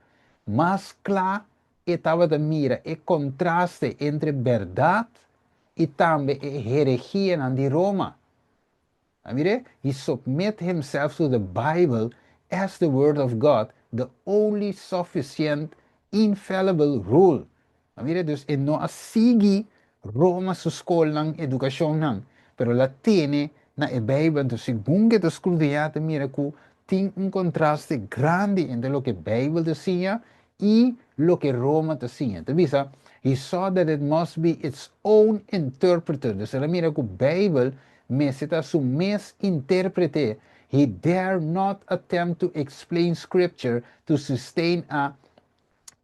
mas kla e tabata mira e kontraste entre bèrdat i tambe e herehianan di Roma. A mir'é, he submit himself to the Bible as the Word of God, the only sufficient, infallible rule. A mir'é, dus e no a sigui Roma su skolnan, edukashonnan, pero el a tene na e Beibel. Anto segun ku e ta skrudiñá ta mira ku tin un kontraste grandi entre loke Beibel ta siña i loke Roma ta siña. Ta bisa, He saw that it must be its own interpreter. Dus el a mira ku Beibel mester ta su mes intérprete. He dare not attempt to explain Scripture to sustain a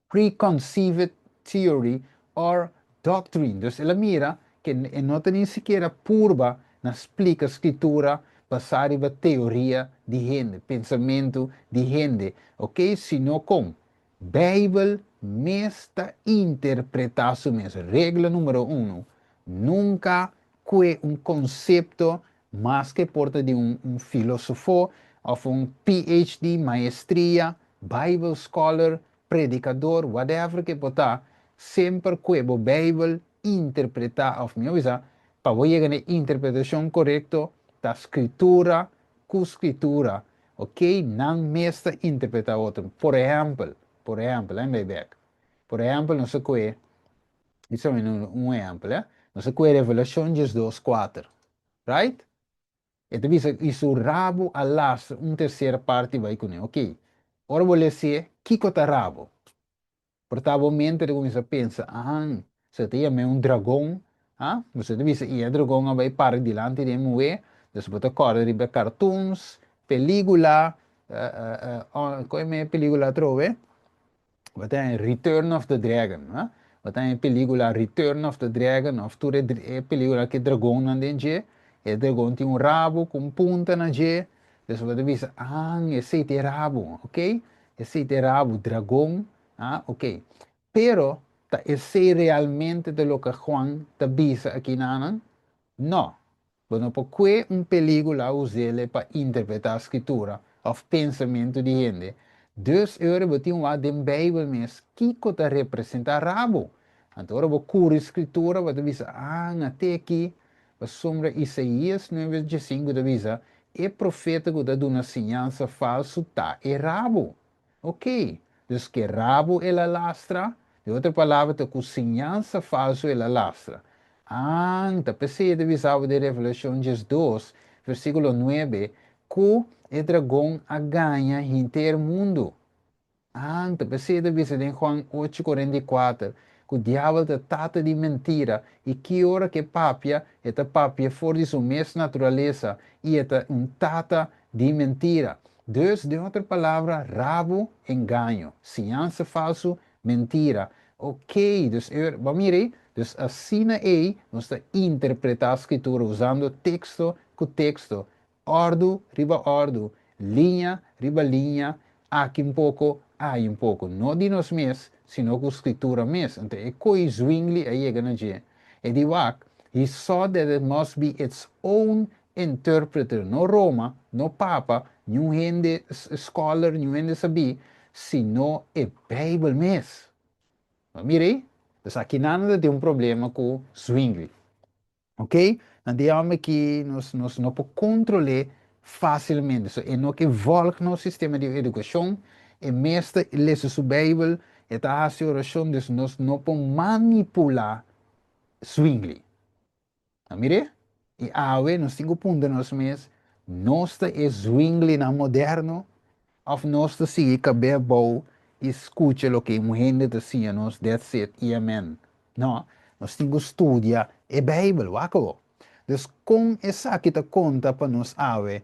preconceived theory or doctrine. Dus el a mira ku e no ta ni sikiera purba na splika Skritura basá riba teoria di hende, pensamentu di hende, ok, sino kon Beibel mes ta interpretá su mes. Regla número unu, nunka kue un konsepto maske por ta di un un filosofo òf un PhD, maestria, Bible scholar, predikador, whatever ke por ta, semper kue bo Beibel interpretá òf mihó bisa, pa bo yega na e interpretashon korekto ta Skritura ku Skritura, ok, nan mes ta interpretá otro. Por ehèmpel, por ehèmpel, laat mi bai bèk. Por ehèmpel nos a kue, mi ta un ehèmpel, eh, nos a kue Revelashon 12:4, right? E ta bisa, i su rabu a lastra un tersera parti bai kuné. Oké, ora bo les'é, kiko ta rabu? Por ta bo mente ta kuminsá pensa, Ahan, so e ta yam'é un dragon, ha? Bo ta bisa, i e dragon a bai para dilanti di e muhé, dus bo ta kòrda riba e cartoons, pelígula, kon e me pelígula atrobe? Bo ta haña Return of the Dragon, ha? Bo ta haña e pelígula Return of the Dragon òf tur e pelígula ku e dragonnan den dje, e dragon tin un rabu ku un punta na dje, dus bo ta bisa, Ahan, esei ta e rabu, oké? Esei ta e rabu, dragon, ah, ok. Pero, ta esei realmente ta loke Juan ta bisa aki nanan? No. Bo no por kue un pelígula us'ele pa interpretá Skritura òf pensamentu di hende. Dus e ora bo tin wak den Beibel mes kiko ta representá rabu. Anto ora bo kuri Skritura bo ta bisa, ah, ngate aki, pasobra Isaías nuebe diesinku ta bisa, E profeta ku ta duna siñansa falsu ta e rabu. Oké, dus ke rabu el a lastra? Den otro palabra ta ku siñansa falsu el a lastra. An, ta p'esei e ta bisa bo den Revelashon 12, versíkulo 9, ku e dragon a gaña henter mundu. Anto, p'esei ta bisa den Juan ocho 44, ku diabel ta tata di mentira, i ki ora ku e papia, e ta papia for di su mes naturalesa, i e ta un tata di mentira. Dus, den otro palabra, rabu, engaño, siñansa falsu, mentira. Oké, dus e bo a mira ei? Dus asina ei nos ta interpretá Skritura usando teksto ku teksto, Òrdu riba òrdu, liña riba liña, aki un poko, ayi un poko. No di nos mes, sino ku Skritura mes. Anto e koi Zwingli a yega na dje. E di wak, He saw that it must be its own interpreter, no Roma, no Papa, niun hende scholar, niun hende sabí, sino e Beibel mes. Bo a mira ei? Pues akinan ta tin un problema ku Zwingli. Ok, nan di homber ki nos nos no por control'é facilmente. So e no ke volg nos sistema di educacion, e mes ta lesa su Bijbel, e ta haci oracion, dus nos no por manipula Zwingli. A mir'é? I awe nos tin cu puntra nos mes, nos ta e Zwinglinan moderno of nos ta sigui cab'é abou i scucha loke un hende ta siña nos, that's it i amen? No, nos tin ku studia e Beibel, wak awor. Dus kon esaki ta konta pa nos awe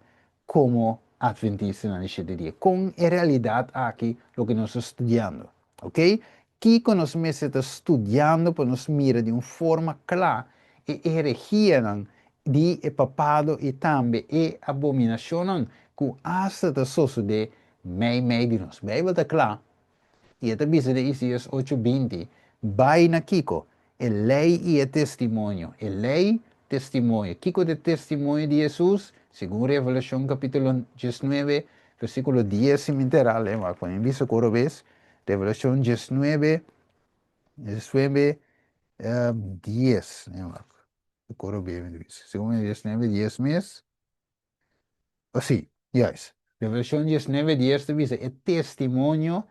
komo Atventistanan di shete dia? Kon e realidat aki loke nos ta studiando? Oke, kiko nos mester ta studiando pa nos mira di un forma kla e herehianan di e papado i tambe e abominashonnan ku asta ta sosodé meimei di nos? Beibel ta kla. I e ta bisa den Isaías ocho 20, Bai na kiko? E lei i e testimonio. E lei, testimonio. Kiko ta e testimonio di Hesus? Segun Revelashon kapítulo 19, versíkulo 10, si mi entera, lei wak pa mi bisa ku ora bes. Revelashon 19, 19, 10. Lei wak ku ora bes mi ta bisa. Segun 19, 10 mes. Sí, juist. Revelashon 19 10 ta bisa e testimonio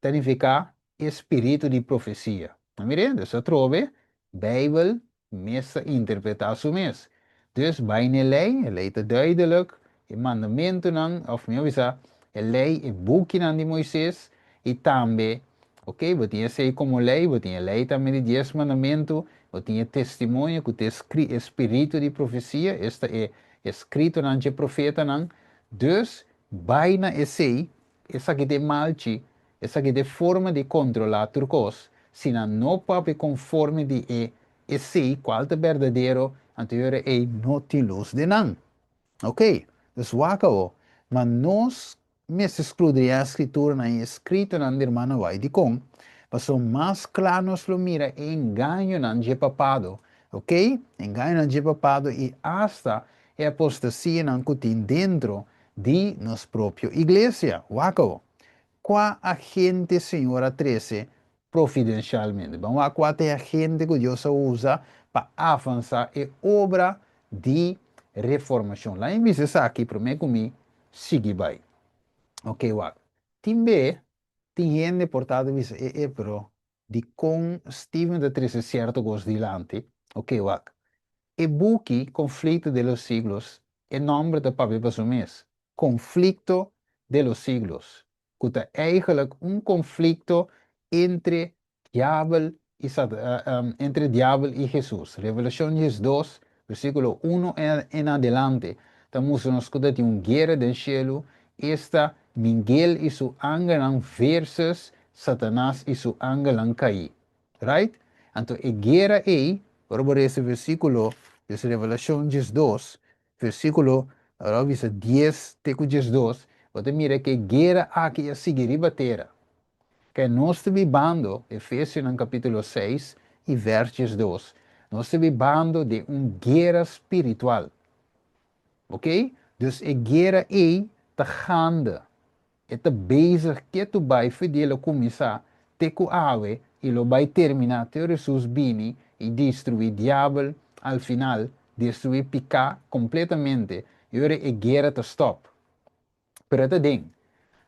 ta nifiká e spiritu di profesia. A mira? Dus atrobe Beibel mes ta interpretá su mes. Dus bai na e lei, e lei ta duidelik, e mandamentunan, òf mihó bisa, e lei, e bukinan di Moises, i tambe, ok, bo tin esei komo lei, bo tin e lei tambe di dies mandamentu, bo tin e testimonio ku ta e spiritu di profesia, esta e eskritonan dje profetanan. Dus, bai na esei, esaki ta e malchi, esaki ta e forma di kontrolá tur kos, si nan no papia konforme di e esei kual ta berdadero, anto e ora ei no tin lus den nan. Ok, dus wak awo, ma nos mester skrudriá Skrituranan i eskritonan di Hermano White. Dikon? Pasobra mas kla nos lo mira e engañonan dje papado, ok, engañonan dje papado i asta e apostasianan ku tin dentro di nos propio iglesia. Wak awo, kua agente Señor a trese providencialmente? Ban wak kua ta e agente ku Dios a usa pa avansá e obra di reformashon. Laña bisa esaki promé ku mi sigui bai. Ok wak. Tin be tin hende por ta ta bisa e e pero dikon Steven ta trese sierto kos dilanti? Ok wak. E buki Conflicto de los Siglos. E nòmber ta papia pa su mes, Conflicto de los Siglos, ku ta eigenlijk un konflikto entre Diabel i entre Diabel i Hesus. Revelashon 12, versíkulo 1 en adelante ta mustra nos ku ta tin un guera den shelu, esta Miguel i su angelnan versus Satanas i su angelnan kaí. Right? Anto e guera ei, ora bo resa e versíkulo, des Revelashon 12, versíkulo, ora bo bisa 10 te ku 12, bo ta mira ku e guera aki a sigui riba tera. Ke nos ta bibando, Efesionan kapítulo 6 i vèrs 12, nos ta bibando den un guera spiritual. Oké? Dus e guera ei ta gaande. E ta bezig ketu bai for di el a kuminsá te ku awe i lo bai terminá te ora Hesus bini i destruí diabel al final, destruí piká kompletamente i ora e guera ta stòp. Pero e ta den.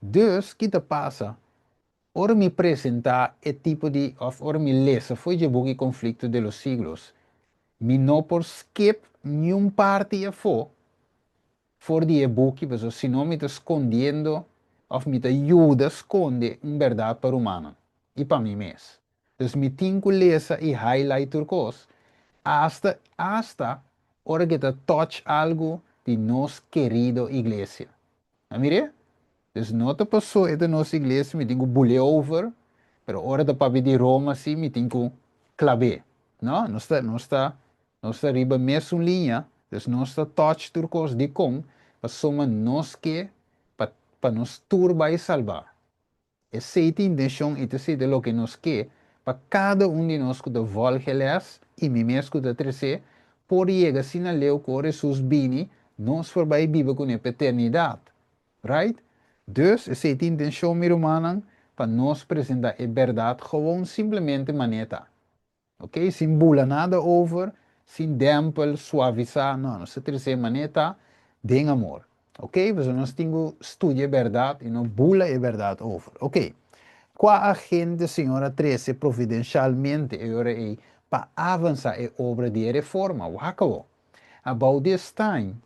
Dus, ki ta pasa ora mi presentá e tipo di, òf ora mi lesa fo'i dje buki Conflicto de los Siglos, mi no por skip niun parti afó for di e buki, pasobra si no mi ta skondiendo òf mi ta yuda skonde un bèrdat pa rumannan i pa mi mes. Dus mi tin ku lesa i highlight tur kos, asta asta ora ke ta touch algu di nos kerido iglesia. A mir'é? Dus no ta paso e ta nos iglesia mi tin ku bul'é over, pero ora ta papia di Roma si mi tin ku klab'é. No, nos ta nos ta nos ta riba mesun liña, dus nos ta touch tur kos. Dikon? Pasobra nos ke pa pa nos tur bai salbá. Esei ta intencion i ta esei ta loke nos ke pa kada un di nos ku ta volg e les i mi mes ku ta tres'é por yega asina leu ku ora Hesus bini nos por bai biba kuné pa eternidat. Right? Dus esei ta intencion mi rumannan pa nos presenta e bèrdat gewoon simplemente manera ta. Ok, sin bula nada over, sin dempel, suavisá, no, nos ta trese manera ta den amor. Ok, pasobra nos tin ku studia e bèrdat i no bula e bèrdat over. Ok, kua agente Señor a trese providensialmente e ora ei pa avansá e obra di e reforma? Wak awor. About this time,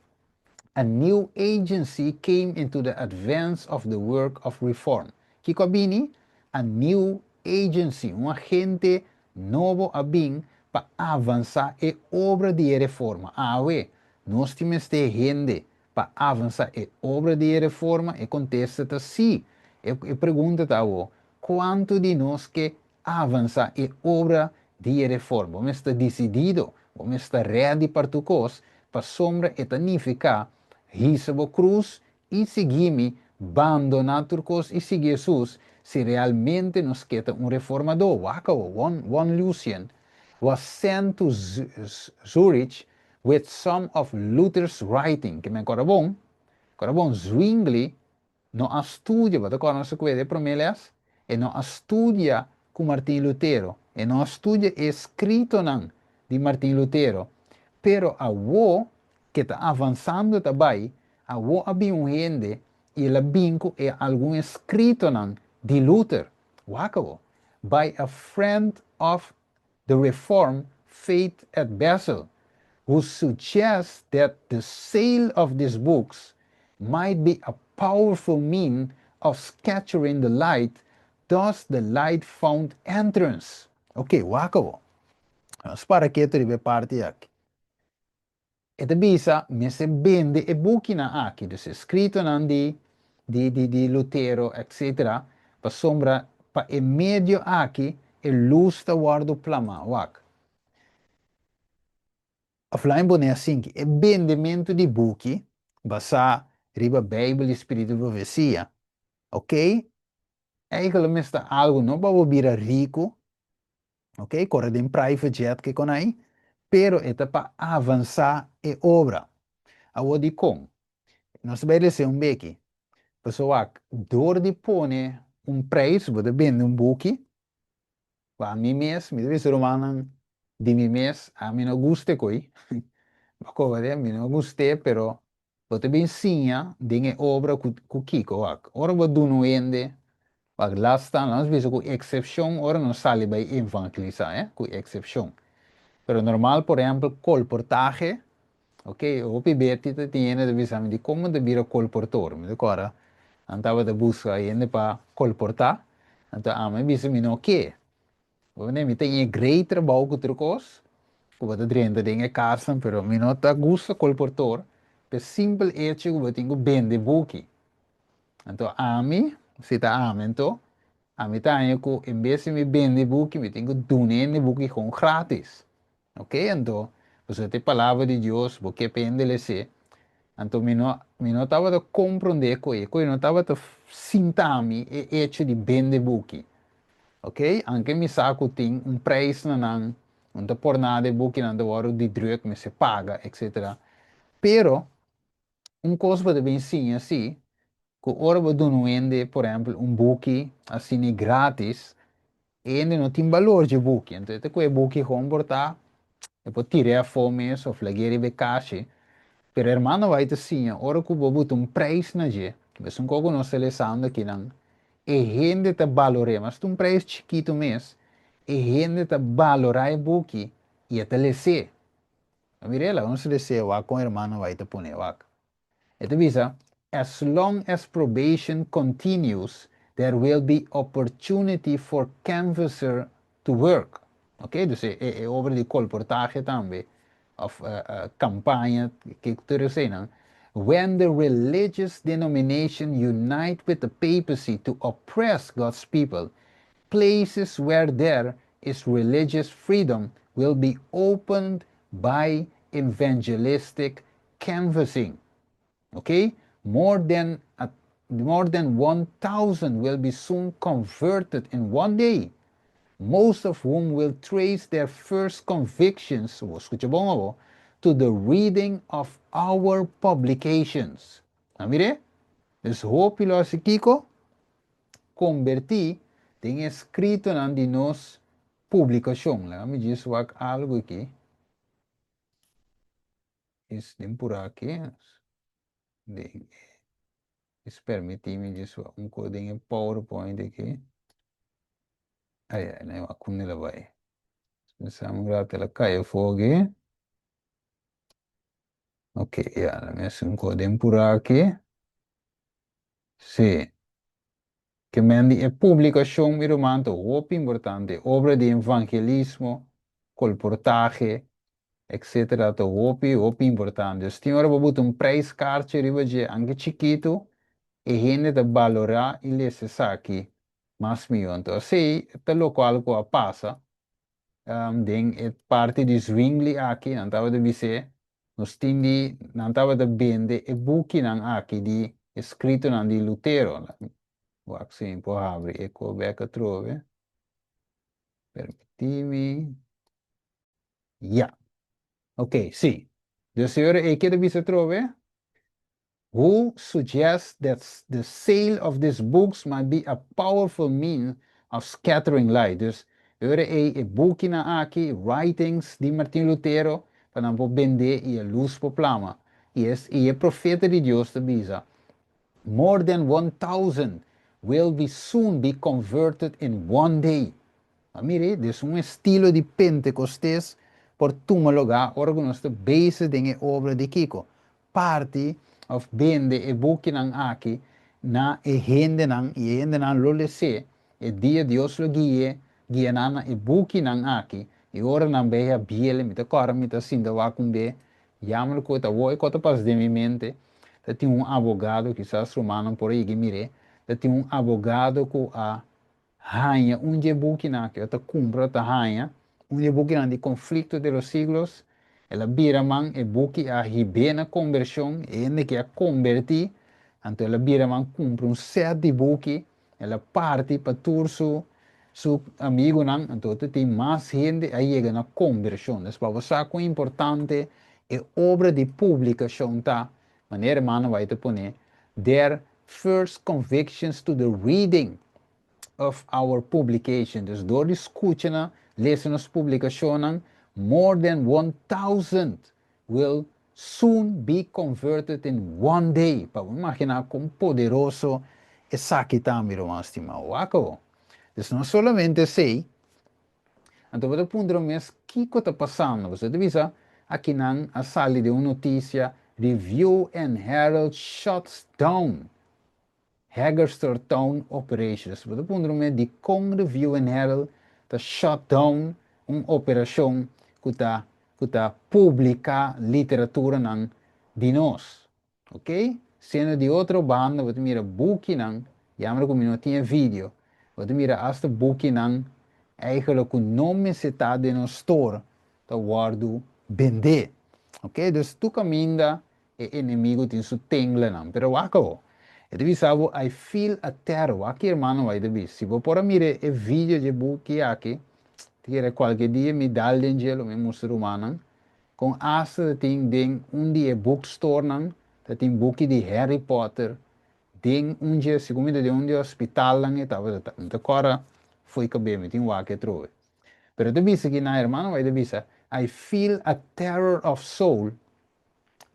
a new agency came into the advance of the work of reform. Kiko a bini? A new agency, un agente nobo a bin pa avansá e obra di e reforma. Awe, nos tin mester hende pa avansá e obra di e reforma? E kontesta ta sí. E pregunta ta awo, kuantu di nos ke avansá e obra di e reforma. Bo mester ta disidido, bo mester ta ready pa tur kos, pasobra e ta nifiká hisa bo krus i sigui mi, bandoná tur kos i sigui Hesus, si realmente nos ke ta un reformadó. Wak awo, one, one Lucien was sent to Zurich with some of Luther's writing. Ke men kòrda bon? Kòrda bon, Zwingli no a studia, bo ta kòrda nos a kueda e promé lès? E no a studia ku Martin Lutero, e no a studia e eskritonan di Martin Lutero, pero awo ke ta avansando ta bai, awo a bin un hende i el a bin ku e algun eskritonan di Luther. Wak awo, by a friend of the Reformed faith at Basel, who suggests that the sale of these books might be a powerful mean of scattering the light, thus the light found entrance. Ok, wak awo. Nos para ketu riba e parti aki. E ta bisa, Mester bende e bukinan aki, dus eskritonan di di di di Lutero etc. Pasobra pa e medio aki e lus ta wòrdu plamá. Wak. Òf laña pone asinki, e bendementu di buki basá riba Beibel i spiritu di profesia, oké, eigentlik mester ta algu no pa bo bira riku, Ok, kore den private jet ke kon ai, pero e ta pa avansá e obra. Awor dikon? Nos ta bai lesa un beki. Pasobra wak, dor di pone un preis, bo ta bende un buki, pa mi mes, mi ta bisa rumannan di mi mes, ami no gusta e koi, bo koba de, mi no gust'é, pero Bo ta bin siña den e obra ku ku kiko wak. Ora bo duna un hende wak las ta nos bisa ku eksepshon ora nos sali bai evangelisá eh ku eksepshon. Pero normal por ehèmpel kolportahe. Ok, hopi beti ta tin hende ta bisa mi dikon bo ta bira kolportor. Mi ta kòrda nan tabata buska hende pa kolportá, anto ami a bisa mi no ke. Bo mi ta e great trabou ku tur kos ku bo ta drenta den e kasnan, pero mi no ta gusta kolportor p'e simpel echo ku bo tin ku bende buki. Anto ami, si ta ami anto, ami ta haña ku en bes di mi bende buki mi tin ku duna hende buki kon gratis. Ok, anto, pasobra ta e palabra di Dios, bo ke pa hende les'é. Anto mi no, mi no tabata komprondé ku e, ku e no tabata sinta mi e echo di bende buki. Ok, anke mi sa ku tin un preis na nan, un ta por nada e bukinan ta wòrdu di drùk, mester paga, etcetera. Pero, un kos bo ta bin siña si, ku ora bo duna un hende, por ehèmpel, un buki asina grátis, e hende no tin balor dje buki. Anto e ta ku e buki hon por ta, e por tir'é afó mes òf lag'é riba e kashi. Pero hermano White ta siña, ora ku bo buta un preis na dje, mesun kos ku nos ta lesando akinan, e hende ta balor'é, mas ta un preis chikitu mes, e hende ta balorá e buki i e ta les'é. A mir'é, laga nos les'é wak kon hermano White ta pone wak. E ta bisa, As long as probation continues, there will be opportunity for canvasser to work. Ok, dus e e obra di kolportahe tambe, of kampaña, ke tur eseinan. When the religious denomination unite with the papacy to oppress God's people, places where there is religious freedom will be opened by evangelistic canvassing. Ok, more than a more than 1,000 will be soon converted in one day, most of whom will trace their first convictions, bo skucha bon abo, to the reading of our publications. A mir'é? Dus hopi lo hasi kiko? Kombertí den e skritonan di nos publikashon. Laga mi djis wak algu aki. Is den pura aki. Den is permití mi djis wak un kos den e PowerPoint aki. Ai ai, na e wak kunda el a bai. Pensá un rato el a kai afó aki. Ok, ya, la mi hasi un kos den pura aki. Sí. Ke men di e publikashon, mi ruman, ta hopi importante. Obra di evangelismo, kolportahe, etcetera ta hopi, hopi importante. Dus tin ora bo buta un prijskaartje riba dje, anke chikitu, e hende ta balorá i lesa esaki mas mihó. Anto asei ta lokual ku a pasa den e parti di Zwingli aki, nan tabata bis'é, nos tin di, nan tabata bende e bukinan aki di eskritonan di Lutero. Wak si mi por habri e ko bek atrobe. Permití mi. Ya. Ok, sí. Dus e ora ei keda bisa atrobe, Who suggests that the sale of these books might be a powerful means of scattering light. Dus e ora ei e bukinan aki, writings di Martin Lutero, pa nan por bendé i e lus por plama. I es i e profeta di Dios ta bisa, More than 1,000 will be soon be converted in one day. A mira, des un estilo di Pentekostes por tuma lugá ora ku nos ta bezig den e obra di kiko? Parti òf bende e bukinan aki na e hendenan i e hendenan lo les'é e dia Dios lo gui'é, guia nan na e bukinan aki i ora nan bay a biel mi ta kòrda mi ta sinta wak un be yammer ku ta wou e kos ta pasa den mi mente ta tin un abogado kisas rumannan por a yega mir'é ta tin un abogado ku a haña un dje bukinan ku e ta kumpra ta haña un dje bukinan di Conflicto de los Siglos, el a bira man e buki a hib'é na kombershon, e hende ke a kombertí, anto el a bira man kumpra un sèt di buki, el a parti pa tur su su amigunan, anto ta tin mas hende a yega na kombershon. Des pa bo sa kon importante e obra di publikashon ta, manera hermano White ta pone, der first convictions to the reading of our publication. Dus door di skucha na lesa nos publikashonnan, more than 1,000 will soon be converted in one day. Pa bo imaginá kon poderoso esaki ta, mi ruman stimá. Wak awor. Dus no solamente esei, anto bo ta puntra bo mes kiko ta pasando. Pasobra ta bisa, Akinan a sali den un notisia, Review and Herald shuts down Hagerstown operations. Bo ta puntra mi dikon Review and Herald ta shut down un operashon ku ta publiká literaturanan di nos. Ok? Siendo di otro banda, bo ta mira bukinan, jammer ku mi no tin video, bo ta mira asta bukinan eigenlijk ku no mester ta den nos store ta wòrdu bendé. Ok? Dus tur kaminda e enemigu tin su tenglanan. Pero wak awor. E ta bisa bo, "I feel a terror." Wak ruman bai ta bisa. Si bo por a mira e video di buki aki, kere kualke dia mi dal den dje, mi mustra rumannan, kon asta tin den un di e bookstore nan, tin buki di Harry Potter, den un dia, segun den un di hospital nan e tabata, anto kora foi kabé, mi tin wak atrobe. Pero ta bisa ku na ruman bai ta bisa, "I feel a terror of soul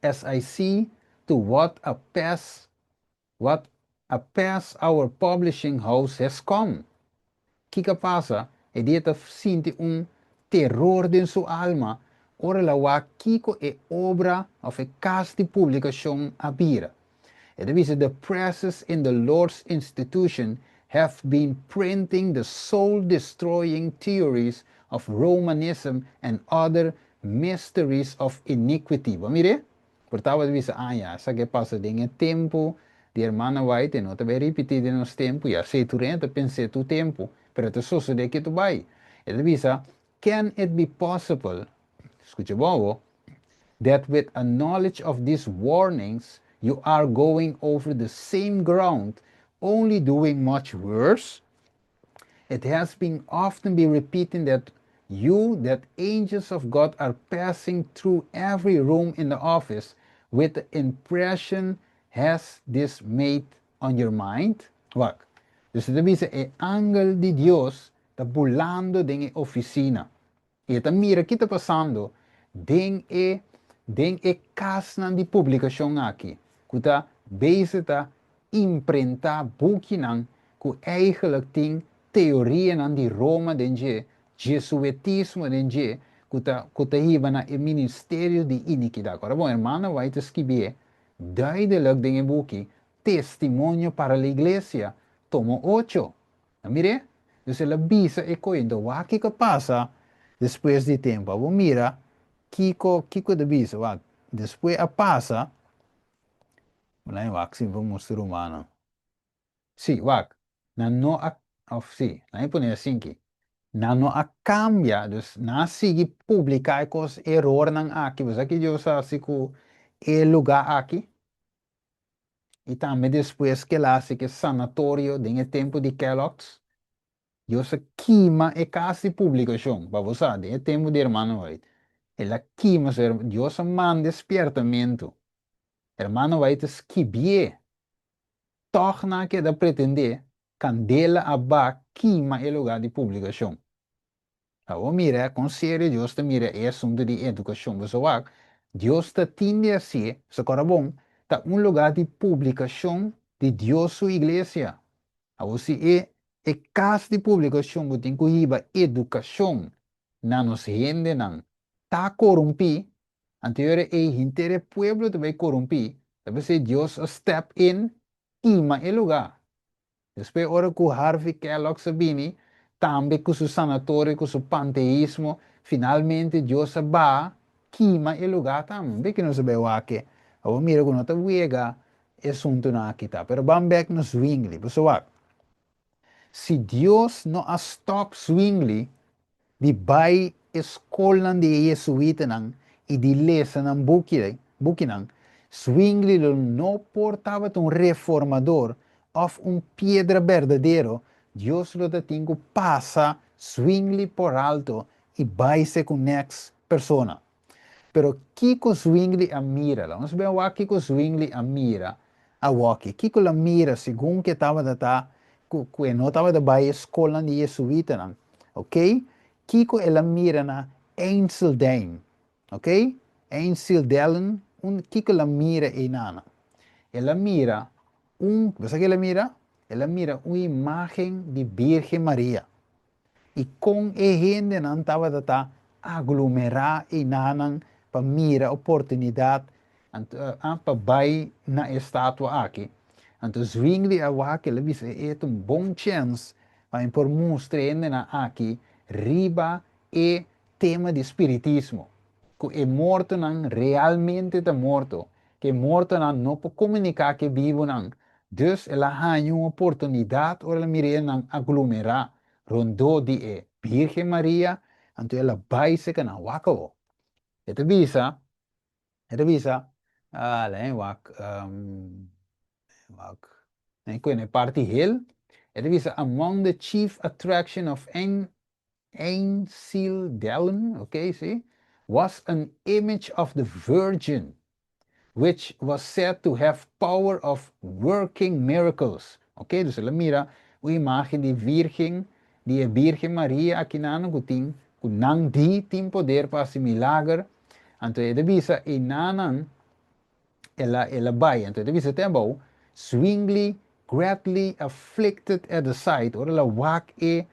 as I see to what a pass our publishing house has come." Kiko a pasa? E di ta sinti un teror den su alma, ora el a wak kiko e obra òf e kas di publikashon a bira. E ta bisa, "The presses in the Lord's institution have been printing the soul-destroying theories of Romanism and other mysteries of iniquity." Bon, mira, por tabata bisa, ah, ya, esaki a pasa den tempu di ruman White, no ta bai ripití den nos tempu, ya sei tur ta pensa tur tempu, pero ta sosodé ku tur bai. E ta bisa, "Can it be possible," skucha bon, "that with a knowledge of these warnings, you are going over the same ground, only doing much worse? It has been often been repeating that you, that angels of God are passing through every room in the office. What the impression has this made on your mind?" Wak. Dus ta bisa e angel di Dios ta bulando den ofisina. I ta mira kiko ta pasando den e kas di publikashon aki. Ku ta bezig ta imprentá bukinan ku eigenlijk tin teorianan di Roma den dje, jesuitismo den dje, ku ta hiba na e ministerio di inikidat. Awor, bon, ruman White ta skirbi duidelijk den e buki Testimonio para la Iglesia, tomo 8. Mira? Dus el a bisa e kos, wak kiko a pasa despues di tempu. Bon, mira, kiko e ta bisa, wak, despues a pasa, laga wak si ban mustra rumannan. Si, wak, nan no a, òf si, laga pone asina aki. Nan no a kambia, dus nan a sigui publiká kos erornan aki, bo ku Dios a hasi ku e lugá aki. I tambe despues ku el a hasi ku sanatorio den tempu di Kellogg's, Dios a kima e kas di publikashon, pa bo, den tempu di ruman White. El a kima, Dios a manda spièrtamentu. Ruman White a skirbi. Toch nan a keda pretendé, kandela a bai kima e lugá di publikashon. Awor mira, kon serio Dios ta mira e asuntu di edukashon. Bo wak, Dios ta tende asina, se bon, ta un lugá di publikashon di Dios su iglesia. Awor si e kas di publikashon ku tin ku hiba edukashon na nos hendenan ta korumpí, anto e henter pueblo ta bai korumpí, debe Dios a step in kima e lugá. Despues, ora ku Harvey Kellogg a bini, tambe ku su sanatorio, ku su panteísmo, finalmente Dios a bai kima e lugá tambe, ku nos a bai aki. Awor mira ku no ta wega asuntunan aki ta. Pero ban bèk na Zwingli, pessoal. Si Dios no a stop Zwingli di bai skol di jesuitanan i di lesa nan bukinan, Zwingli no por tabata un reformador òf un piedra berdadero, Dios lo tin ku pasa Zwingli por alto i bai ku next persona. Pero kiko Zwingli a mira? Ban wak kiko Zwingli a mira awor. Kiko el a mira segun ku e tabata ta ku no tabata bai skol di jesuitanan, ok? Kiko el a mira na Einsiedeln, ok? Einsiedeln, un kiko el a mira einan? El a mira un, bo sa kiko el a mira? El a mira un imágen di Virgen Maria. I kon e hendenan tabata aglomerá einan. pa mira oportunidat pa bai na e statua aki. Anto Zwingli a wak, el a bisa e ta un bon chèns pa mi por mustra e hendenan aki riba e tema di spiritismo, ku e mortonan realmente ta morto, ku e mortonan no por komuniká ku e bibunan. Dus el a haña un oportunidat ora el a mira e hendenan aglomerá rondó di e Bírgen Maria, anto el a bai serka nan. Wak awor. E ta bisa, e ta bisa, ah, wak, wak, e parti hel, e ta bisa, among the chief attraction of Einsiedeln, okay, see, was an image of the Virgin, which was said to have power of working miracles. Ok, dus el a mira un imagen di Virgen, di e Virgen Maria aki nan ku tin, ku nan di tin poder pa hasi milager. Anto e ta bisa e nanan el a bai. Anto e ta bisa te abou, Zwingli greatly afflicted at the sight, ora el a wak e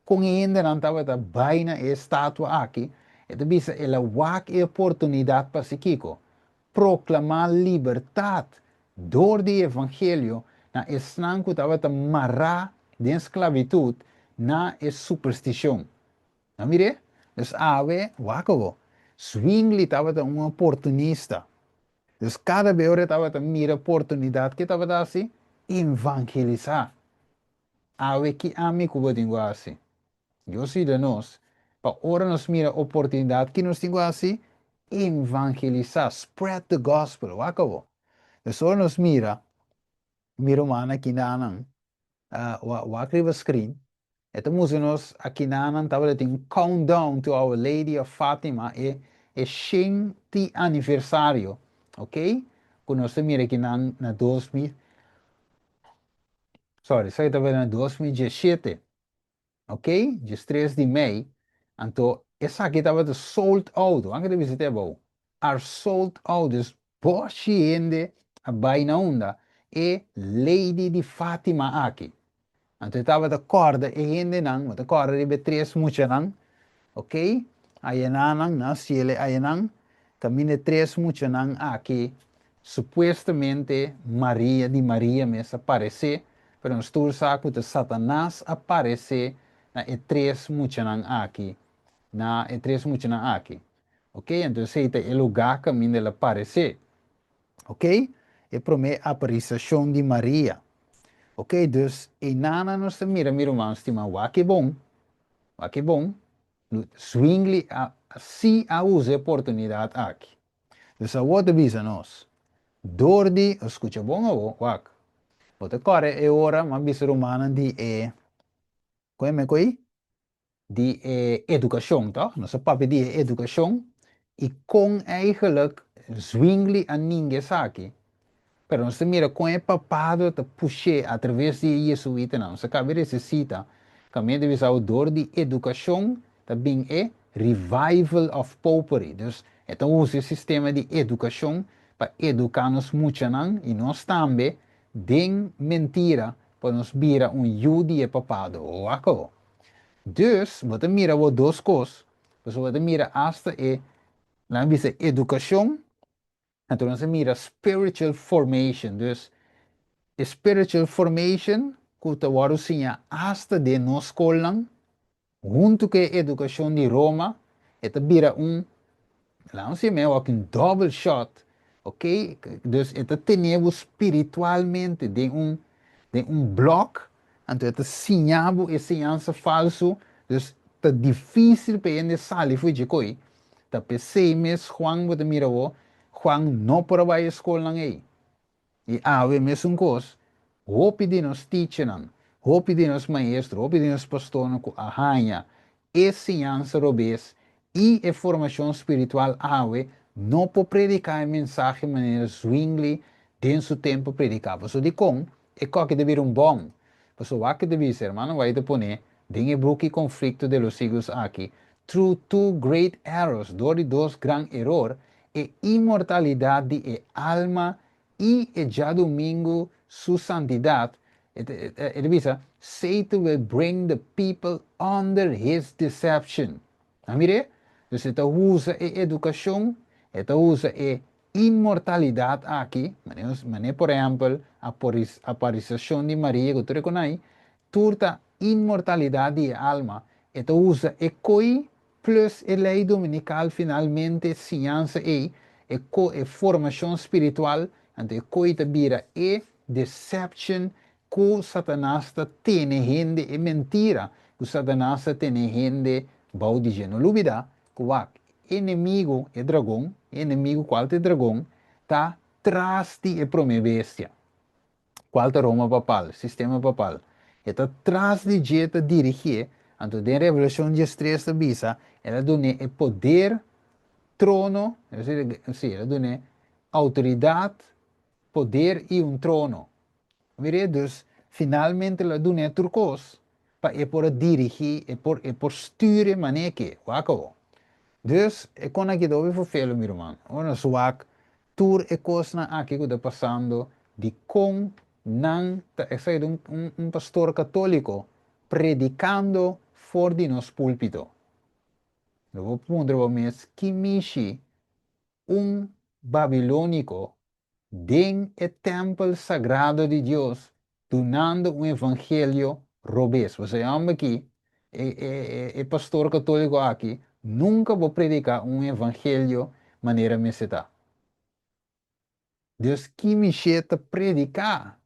kon e hendenan tabata bai na e estatua aki, e ta bisa el a wak e oportunidat pa hasi kiko? Proklamá libertat dor di evangelio na esnan ku tabata mará den sklabitut na e superstishon. A mir'é? Dus awe, wak awo, Zwingli tabata un oportunista. Dus kada be ora e tabata mira oportunidat, ke tabata hasi? Evangelisá. Awe ki ami ku bo tin ku hasi? Dios yuda nos pa ora nos mira oportunidat ki nos tin ku hasi? Evangelisá, spread the gospel. Wak awo. Dus ora nos mira, mi rumannan kinanan, wak riba screen, e ta mustra nos akinanan tabata tin un countdown to Our Lady of Fatima, e e shenti aniversario, ok, ku nos ta mira akinan na 2000, sorry, esaki tabata na 2017. Ok, 13 di mei, anto esaki tabata sold out, wak ta bisa te abou, are sold out, dus boshi hende a bai na unda e Lady di Fatima aki. Anto e tabata kòrda e hendenan, bo ta kòrda riba e tres muchanan, ok, ayenanan, nan siele ayenan, kaminda e tres muchanan aki Supuestamente Maria di Maria mes a paresé, pero nos tur sa ku ta Satanas a paresé na e tres muchanan aki, na e tres muchanan aki. Ok, anto esei ta e lugá kaminda el a paresé. Ok, e promé aparisashon di Maria. Ok, dus einanan nos ta mira, mi ruman stimá, wak e bon, wak e bon, Zwingli a sí a usa e oportunidat aki. Dus awor ta bisa nos, dor di, skucha bon awor, wak, bo ta kòrda e ora m'a bisa rumannan di e, kon e meko ei? Di e edukashon, tòg? Nos a papia di e edukashon i kon eigenlijk Zwingli a ninga esaki. Pero nos ta mira kon e papado ta push'é atraves di e jesuitanan. Nos a kaba di resisita kaminda ta bisa awo dor di edukashon ta bin e revival of popery. Dus e ta usa e sistema di edukashon pa eduká nos muchanan i nos tambe den mentira pa nos bira un yu di e papado. Wak awo. Dus bo ta mira awo dos kos, pasobra bo ta mira asta e, nan a bisa edukashon. Anto nos a mira spiritual formation, dus e spiritual formation ku ta wòrdu siña asta den nos skolnan, huntu ku e edukashon di Roma, e ta bira un, laat nos siña mei un double shot, ok, dus e ta tene bo spiritualmente den un, den un blòk, anto e ta siña bo e siñansa falsu, dus ta difísil pa e hende sali for dje koi. Ta p'esei mes Juan bo ta mira awor, Juan no por a bai e skolnan ei. I awe mesun kos, hopi di nos teachernan, hopi di nos maestro, hopi di nos pastornan ku a haña e siñansa robes i e formashon spiritual awe no por prediká e mensahe manera Zwingli den su tempu a prediká. Pasobra dikon? E koki ta bira un bòm. Pasobra wak ta bisa, hermano White ta pone den e buki Conflicto de los Siglos aki, Through two great errors, dor di dos gran eror, e inmortalidat di e alma i e djadumingu su santidat, e ta bisa, Satan will bring the people under his deception. A mir'é? Dus e ta usa e edukashon. E ta usa e inmortalidat aki, manera por ehèmpel aparisashon di Maria ku tur e konai, tur ta inmortalidat di e alma. E ta usa e koi plus e lei dominikal finalmente siñansa ei, e ko e formashon spiritual, anto e koi ta bira e deception ku Satanas ta tene hende, e mentira ku Satanas ta tene hende bou di dje. No lubida ku wak, enemigu, e dragon, e enemigu kual ta e dragon, ta tras di e promé bestia, kual ta Roma papal, sistema papal. E ta tras di dje ta dirigié, anto den Revelashon 13 ta bisa, el a dun'é e poder, trono, sí, el a dun'é outoridat, poder i un trono. Mir'é, dus, finalmente lo a dun'é tur kos pa e por a dirigí, e por e por stuur e manera ke. Wak awor. Dus, e kon aki ta hopi ferfelu, mi ruman. Ora nos wak tur e kosnan aki ku ta pasando, dikon nan ta, esaki ta un un un pastor katóliko predikando for di nos púlpito. Lo bo puntra bo mes, ki mishi un babilóniko den e tèmpel sagrado di Dios dunando un evangelio robes. Pasobra e hòmber aki, e, e, e, e pastor katóliko aki, nunka bo prediká un evangelio manera mester ta. Dios ki mishé ta prediká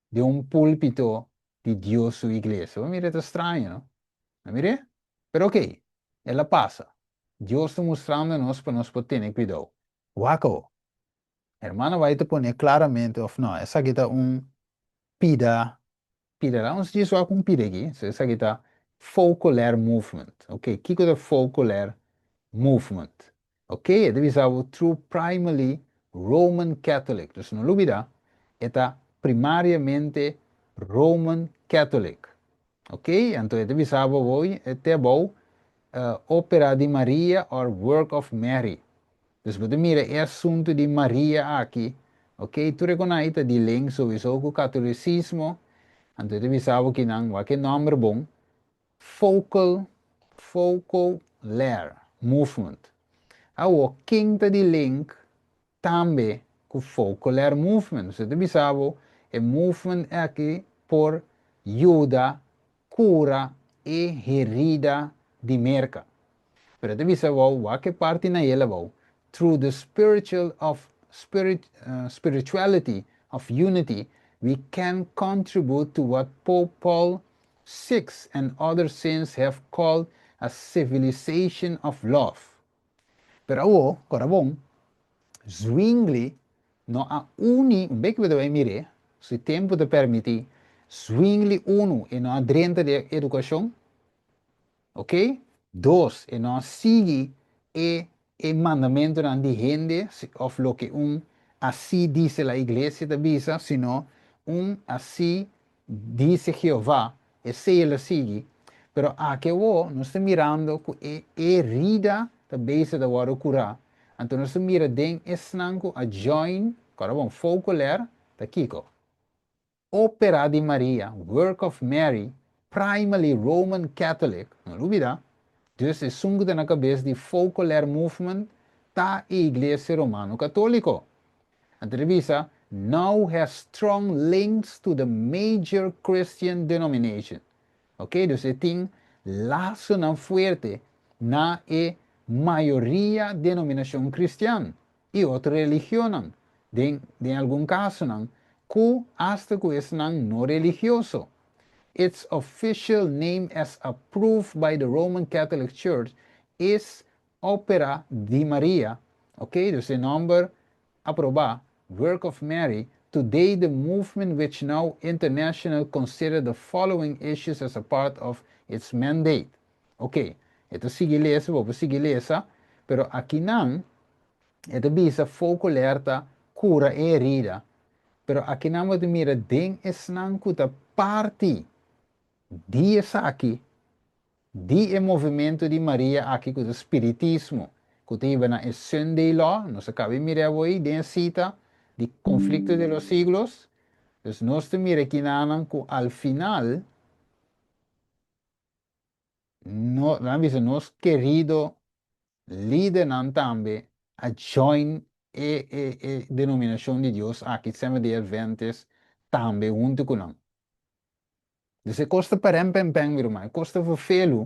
den un púlpito di Dios su iglesia? Bo mira e ta straño, no? A mir'é? Pero okey, el a pasa. Dios ta mustrando nos pa nos por tene kuidou. Wak awor. Hermana White ta pone claramente of no, esaki ta un pida, pida, laat ons djis wak un pida aki, so esaki ta Focolare Movement, ok, kiko ta Focolare Movement? Ok, e ta bisa bo through primarily Roman Catholic, dus no lubida, e ta primariamente Roman Catholic, ok, anto e ta bisa bo awor, e te abou, Opera di Maria or Work of Mary. Dus bo ta mira e asuntu di Maria aki, ok, tur e konai ta di link souiso ku katolicismo, anto e ta bisa bo kinan, wak e nomber bon, Focal, Focolare Movement. Awo, ken ta di link tambe ku Focolare Movement? Dus e ta bisa bo e movement aki por yuda kura e herida di Merka. Pero e ta bisa bo, wak e parti na el abou, Through the spiritual of spirit, spirituality of unity, we can contribute to what Pope Paul VI and other saints have called a civilization of love. Pero awo, kora bon, Zwingli no a uni, un bek ku bo ta bai mir'é, si tempu ta permití, Zwingli unu e no a drenta den edukashon, ok, dos e no a sigui e e mandamentunan di hende òf loke un así dice la iglesia ta bisa, sino un así dice Jehová, esei el a sigui. Pero aki awor nos ta mirando ku e herida ta bezig ta wòrdu kurá. Anto nos ta mira den esnan ku a join, kòrda bon, Focoler ta kiko? Opera di Maria, Work of Mary, primarily Roman Catholic, no lubida, dus esun ku ta na kabes di Focoler Movement ta e Iglesia Romano Katoliko. Anto ta bisa, now has strong links to the major Christian denomination. Ok, dus e tin lasonan fuerte na e mayoria denominashon kristian i otro religionnan, den den algun kasonan ku asta ku esnan no religioso. Its official name as approved by the Roman Catholic Church is Opera di Maria, ok, dus e nòmber aprobá, Work of Mary, today the movement which now international consider the following issues as a part of its mandate. Ok, e ta sigui lesa, bo por sigui lesa, pero akinan e ta bisa Focoler ta cura e herida, pero akinan bo ta mira den esnan cu ta parti di esaki, Di e movementu di Maria aki ku ta spiritismo, ku ta hiba na e Sunday Law, nos a kaba di mira awor den e sita di Conflicto de los Siglos, dus nos ta mira kinanan ku al final no, nan bisa nos kerido lidernan tambe. a join e e e denominashon di Dios aki, Seventh Day Adventist, tambe huntu ku nan. Dus e kos ta pèrèmpèmpèn, mi ruman, e kos ta verfelu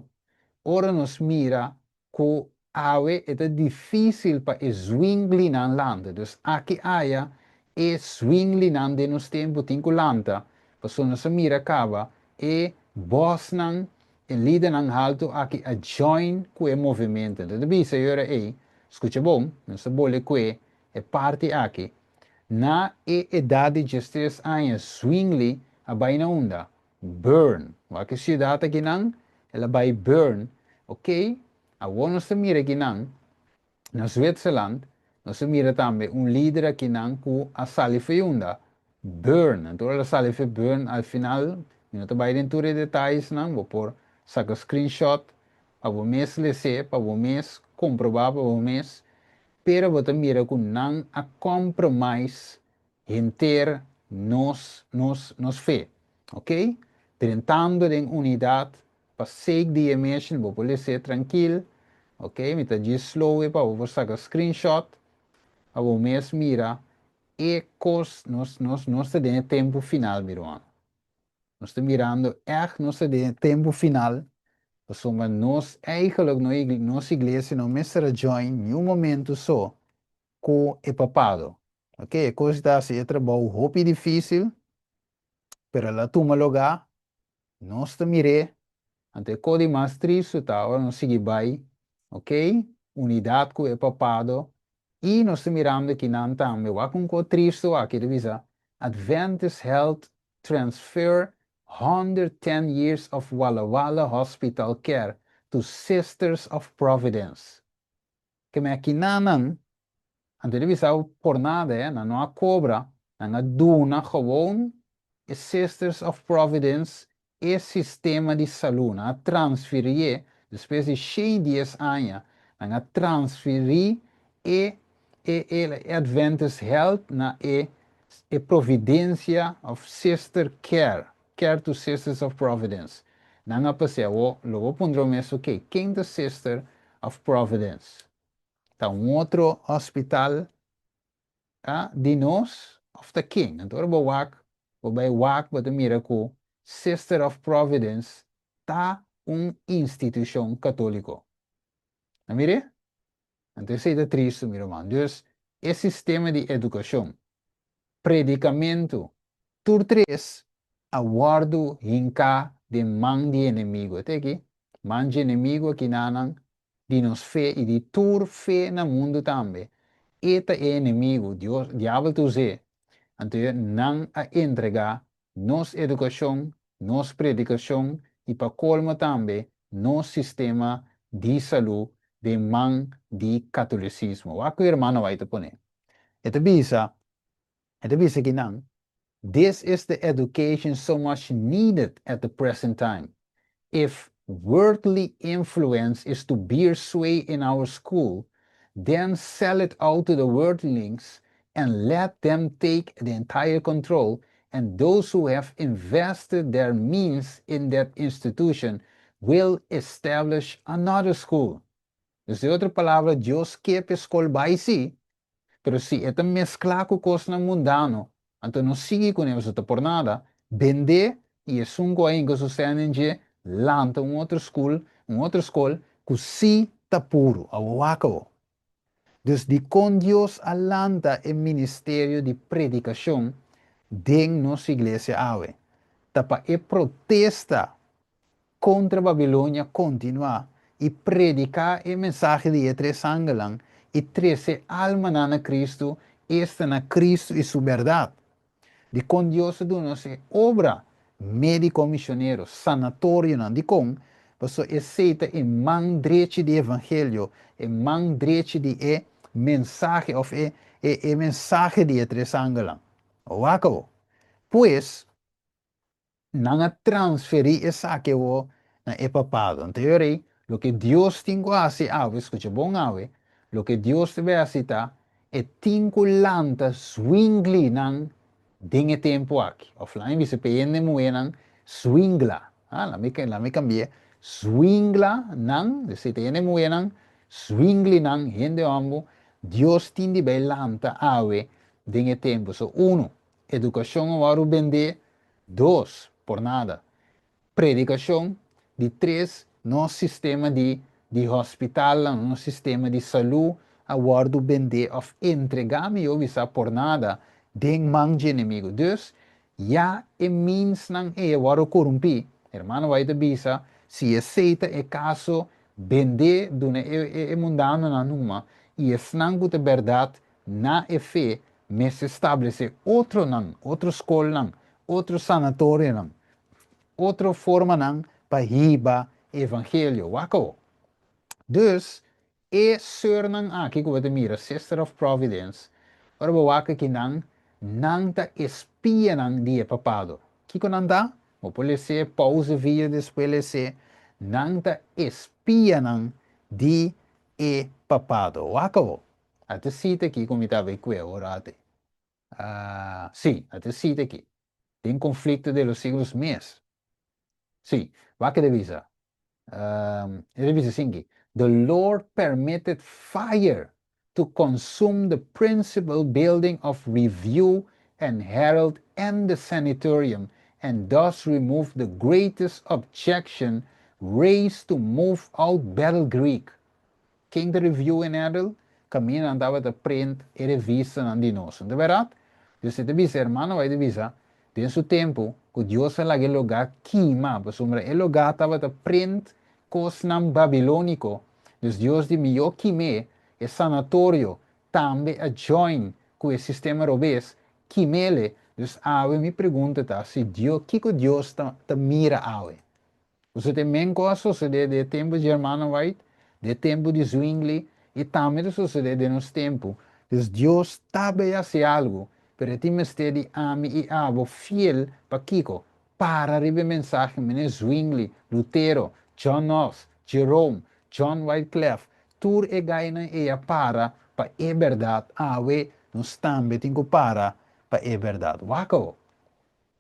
ora nos mira ku awe e ta difísil pa e Zwinglinan lanta. Dus aki aya e Zwinglinan den nos tempu tin ku lanta, pasobra nos a mira kaba e bòsnan, e lidernan haltu aki a join ku e movementu. Anto ta bisa e ora ei, skucha bon, nos ta bole kue e parti aki, Na e edat di diestres aña Zwingli a bai na unda? Bern. Wak e siudat akinan? El a bai Bern. Ok, awor nos ta mira akinan, na Zwitserland, nos ta mira tambe un lider akinan ku a sali fo'i unda? Bern. Anto el a sali fo'i Bern al final, mi no ta bai den tur e detayesnan, bo por saka screenshot pa bo mes les'é, pa bo mes komprobá pa bo mes. Pero bo ta mira ku nan a compromise henter nos nos nos fe. Ok? Drentando den unidat pa sake di e mission bo por les'é trankil. Ok? Mi ta djis slow e pa bo por saka screenshot pa bo mes mira e kos nos nos nos ta den e tempu final mi ruman. Nos ta mirando ègt nos ta den e tempu final, pasobra nos eigenlijk no nos iglesia no mester a join niun momento so ku e papado. Ok, e kos ta hasi e trabou hopi difísil, pero el a tuma lugá, nos ta mir'é, anto e kos di mas tristu ta ora nos sigui bai, ok, unidat ku e papado, i nos ta mirando kinan tambe, wak un kos tristu aki ta bisa, Adventist Health Transfer 110 years of Walla Walla Hospital care to Sisters of Providence. Ke me akinanan, anto di bisa por nada eh, nan no a kobra, nan a duna gewoon e Sisters of Providence e sistema di salú, nan a transfirié, despues di 110 aña, nan a transferí e e e Adventist Health na e e Providencia of Sister Care, Care to Sisters of Providence. Nan a pas'é awor, lo bo puntra bo mes, ok, ken ta Sister of Providence? Ta un otro hospital ta di nos of ta ken? Anto ora bo wak, bo bai wak bo ta mira ku Sister of Providence ta un institushon katóliko. A mir'é? Anto esei ta tristu, mi ruman. Dus, e sistema di edukashon, predikamentu, tur tres a wòrdu hinká den man di enemigu. Te aki, man dje enemigu akinanan di nos fe i di tur fe na mundu tambe. E ta e enemigu, Dios, diabel ta us'é. Anto nan a entregá nos edukashon, nos predikashon i pa kolmo tambe nos sistema di salú den man di katolisismo. Wak ku hermano White ta pone. E ta bisa, e ta bisa kinan, This is the education so much needed at the present time. If worldly influence is to bear sway in our school, then sell it out to the worldlings and let them take the entire control, and those who have invested their means in that institution will establish another school. Dus den otro palabra, Dios ke pa e skol bai sí, pero si e ta mesklá ku kosnan mundano, anto no sigui kuné pasobra ta por nada, bend'é i esun ku a hinka su sèn den dje lanta un otro skul, un otro skol ku sí ta puru. Awor wak awor. Dus dikon Dios a lanta e ministerio di predikashon den nos iglesia awe? Ta pa e protesta kontra Babilonia kontinuá i prediká e mensahe di e tres angelnan i trese almanan na Kristu, esta na Kristu i Su bèrdat. Dikon Dios a duna nos e obra médiko misionero, sanatorionan? Dikon? Pasobra esei ta e man drechi di evangelio, e man drechi di e mensahe òf e e mensahe di e tres angelnan. Wak awor. Pues, Nan a transferí esaki awor na e papado. Anto e ora ei, loke Dios tin ku hasi awe, skucha bon awe, loke Dios ta bai hasi ta, e tin ku lanta zwinglinan den e tempu aki. Òf laga mi bisa pa e hende muhénan zwingla. Ha, laga mi, laga mi kambi'é. Zwingla nan, esei ta hende muhénan, zwinglinan, hende hòmber, Dios tin di bai lanta awe den e tempu. So uno, edukashon a wòrdu bendé. Dos, por nada. Predikashon. Di tres, nos sistema di di hospitalnan, nos sistema di salú a wòrdu bendé òf entregá, mihó bisá, por nada den man dje enemigu. Dus, ya e meansnan ei a wòrdu korumpí. Hermano White a bisa, si esei ta e kaso, bendé, duna e e mundanonan numa, i esnan ku ta bèrdat na e fe mester stablesé otronan, otro skolnan, otro sanatorionan, otro formanan pa hiba evangelio. Wak awo. Dus, e seurnan aki ku bo ta mira, Sister of Providence, ora bo wak aki nan, nan ta espianan di e papado. Kiko nan ta? Bo por les'é, pausa e video despues les'é. Nan ta espianan di e papado. Wak awo. A ta sita aki ku mi ta bay kue awor ate. Sí, a ta sita aki. Den Conflicto de los Siglos mes. Sí, wak e ta bisa. E ta bisa asinki, The Lord permitted fire to consume the principal building of Review and Herald and the Sanatorium and thus remove the greatest objection raised to move out Battle Creek. Ken ta Review and Herald? Kaminda nan tabata print e revistanan di nos. No ta bèrdat? Dios e ta bisa, hermano White ta bisa, den su tempu ku Dios a laga e lugá kima, pasobra e lugá tabata print kosnan babilóniko. Dus Dios di mihó kim'é, e sanatorio tambe a join ku e sistema robes, kim'ele. Dus awe mi pregunta ta, si Dios, kiko Dios ta ta mira awe? Boso ta men ku a sosodé den e tempu di Hermano White, den e tempu di Zwingli, i tambe ta sosodé den nos tempu. Dus Dios ta bay hasi algu, pero e tin mester di ami i abo fiel pa kiko? Para riba e mensahe mene Zwingli, Lutero, John Knox, Jerome, John Wyclef, tur e gainan ei a para pa e bèrdat, awe nos tambe tin ku para pa e bèrdat. Wak awo.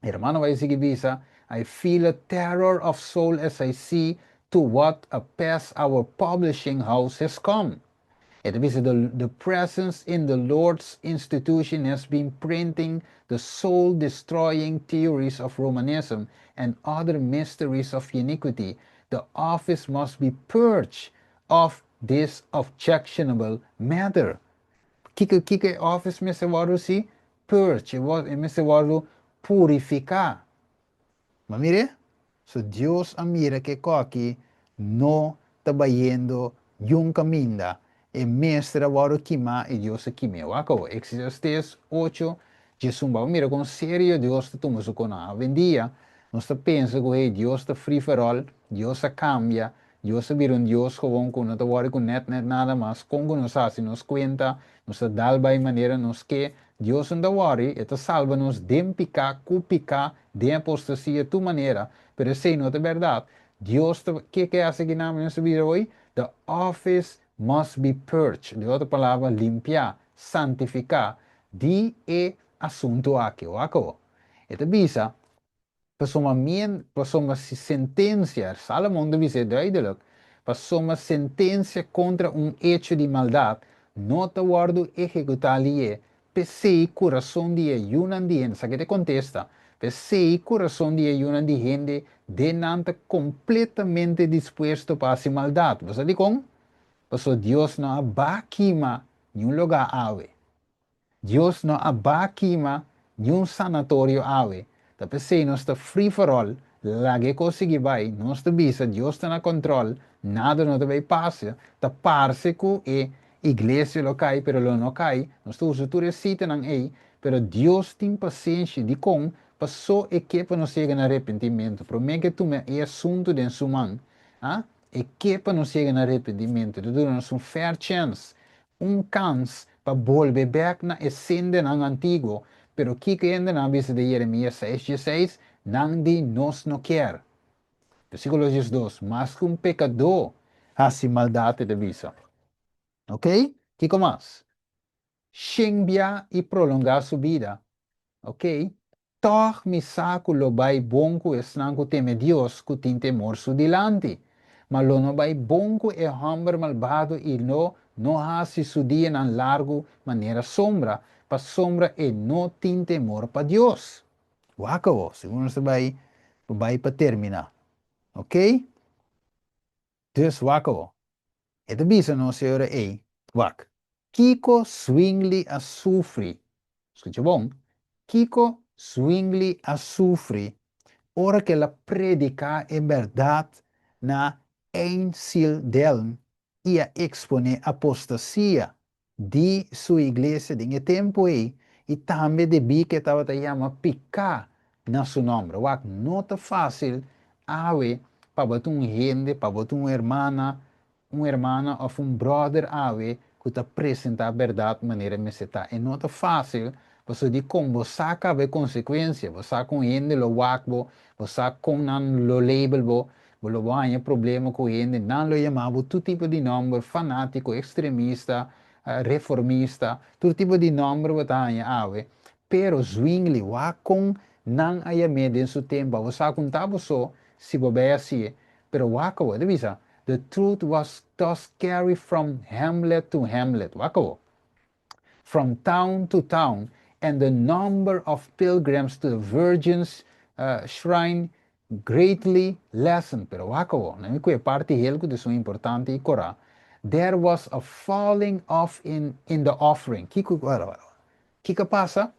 Hermano bai sigui bisa, I feel a terror of soul as I see to what a pass our publishing house has come. E ta bisa, the, the presence in the Lord's institution has been printing the soul-destroying theories of Romanism and other mysteries of iniquity. The office must be purged of this objectionable matter. Kiko, kiko e office mester wòrdu si? Purge, e mester wòrdu purifiká. Ma mire, so Dios a mira ku e kòki no ta bayendo niun kaminda, e mester a wòrdu kimá i Dios a kim'é. Wak awor, Eclesiastes ocho, djesun. Bo a mira kon serio Dios ta tuma su konan. Awendia nos ta pensa ku hey, Dios ta free for all, Dios a kambia, Dios a bira un Dios gewoon ku no ta wòri ku nèt nèt nada mas, kon ku nos hasi nos kuenta, nos ta dal bai manera nos ke. Dios no ta wòri, e ta salba nos den piká, ku piká, den apostasia, tur manera, pero esei no ta bèrdat. Dios ta, ke ke hasi kinan nos ta bira hoy? The office must be purged, den otro palabra, limpiá, santifiká di e asuntu aki. Wak awor. E ta bisa. Pasobra mien, pasobra si sentensia, Salomon ta bis'é duidelik, pasobra sentensia kontra un echo di maldat no ta wòrdu ehekutá lié, p'esei kurason di e yunan di hende, esaki ta e kontesta, p'esei kurason di e yunan di hende den nan ta kompletamente dispuesto pa hasi maldat. Bo sa dikon? Pasobra Dios no a ba kima niun lugá awe. Dios no a ba kima niun sanatorio awe, ta p'esei nos ta free for all, laga e kos sigui bai, nos ta bisa Dios ta na control, nada no ta bai pasa, ta parse ku e iglesia lo kai pero lo no kai, nos ta usa tur e sitanan ei, pero Dios tin pasenshi, dikon? Paso e ke pa nos yega na arepentimentu, prome ke tuma e asuntu den su man, a, e ke pa nos yega na arepentimentu, ta duna nos un fair chance, un kans pa bolbe bèk na e sendenan antiguo, pero kiko e hendenan a bisa den Jeremias seis dieseis? Nan di, Nos no kier. Versíkulo 12, Mas ku un pekadó hasi maldat, e ta bisa. Oké, kiko mas? Shen bia i prolongá su bida. Oké, Tòg mi sa ku lo bai bon ku esnan ku teme Dios, ku tin temor su dilanti. Ma lo no bai bon ku e hòmber malbado i lo No hasi su dianan largu manera sombra, pasobra e no tin temor pa Dios. Wak awo, segun nos ta bai bai pa terminá. Ok? Dus wak awo. E ta bisa nos e ora ei, wak, kiko Zwingli a sufri, skucha bon, kiko Zwingli a sufri ora ku el a prediká e bèrdat na Einsiedeln i a eksponé apostasia di su iglesia den e tempu ei i tambe debí ku e tabata yama piká na su nòmber. Wak, no ta fásil awe pa bo ta un hende, pa bo ta un hermana, un hermana òf un bròder awe ku ta presentá bèrdat manera e mester ta. E no ta fásil pasobra dikon bo sa kaba e konsekuensia, bo sa kon hende lo wak bo, bo sa kon nan lo label bo, Bo lo bo haña problema ku hende, nan lo yama bo tur tipo di nòmber, fanátiko, ekstremista, reformista, tur tipo di nòmber bo ta haña awe. Pero Zwingli, wak kon nan a yam'é den su tempu, abo sa ku no ta bo so si bo bai hasié, pero wak awor, e ta bisa, The truth was thus carried from hamlet to hamlet, wak awor, from town to town, and the number of pilgrims to the Virgin's shrine greatly lessened. Pero wak awor, na mi ku e parti hel ku ta esun importante i korá, there was a falling off in in the offering. Kiko, wara, wara, wara. Kiko a pasa?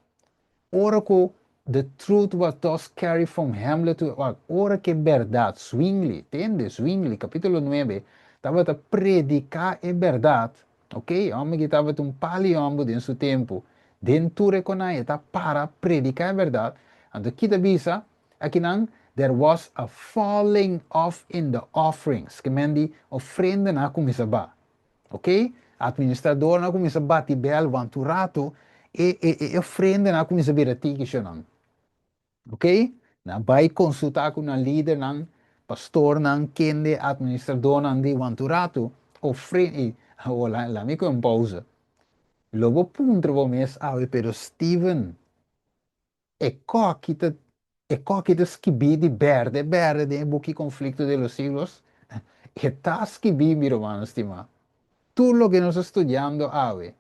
Ora ku the truth was thus carried from hamlet to, wak, ora ku e bèrdat, Zwingli, tende, Zwingli, kapítulo nuebe, tabata prediká e bèrdat, ok, e hòmber ki tabata un pali hòmber den su tempu, den tur e konai, e ta para prediká e bèrdat, anto ki ta bisa? Akinan, there was a falling off in the offerings, ke men di ofrendanan a kuminsá ba. Ok, administradornan a kuminsá bati bèl want tur ratu e e e ofrendanan a kuminsá bira tiki shonnan. Ok, nan a bai konsultá ku nan lidernan, pastornan, kende, administradornan di want tur ratu ofren i awor laat mi kohe un pausa. Lo bo puntra bo mes awe pero Steven E koki ta e koki ta skibí di berde berde den e buki Conflicto de los Siglos. E ta skibí, mi rumannan stimá. Tur loke nos ta studiando awe,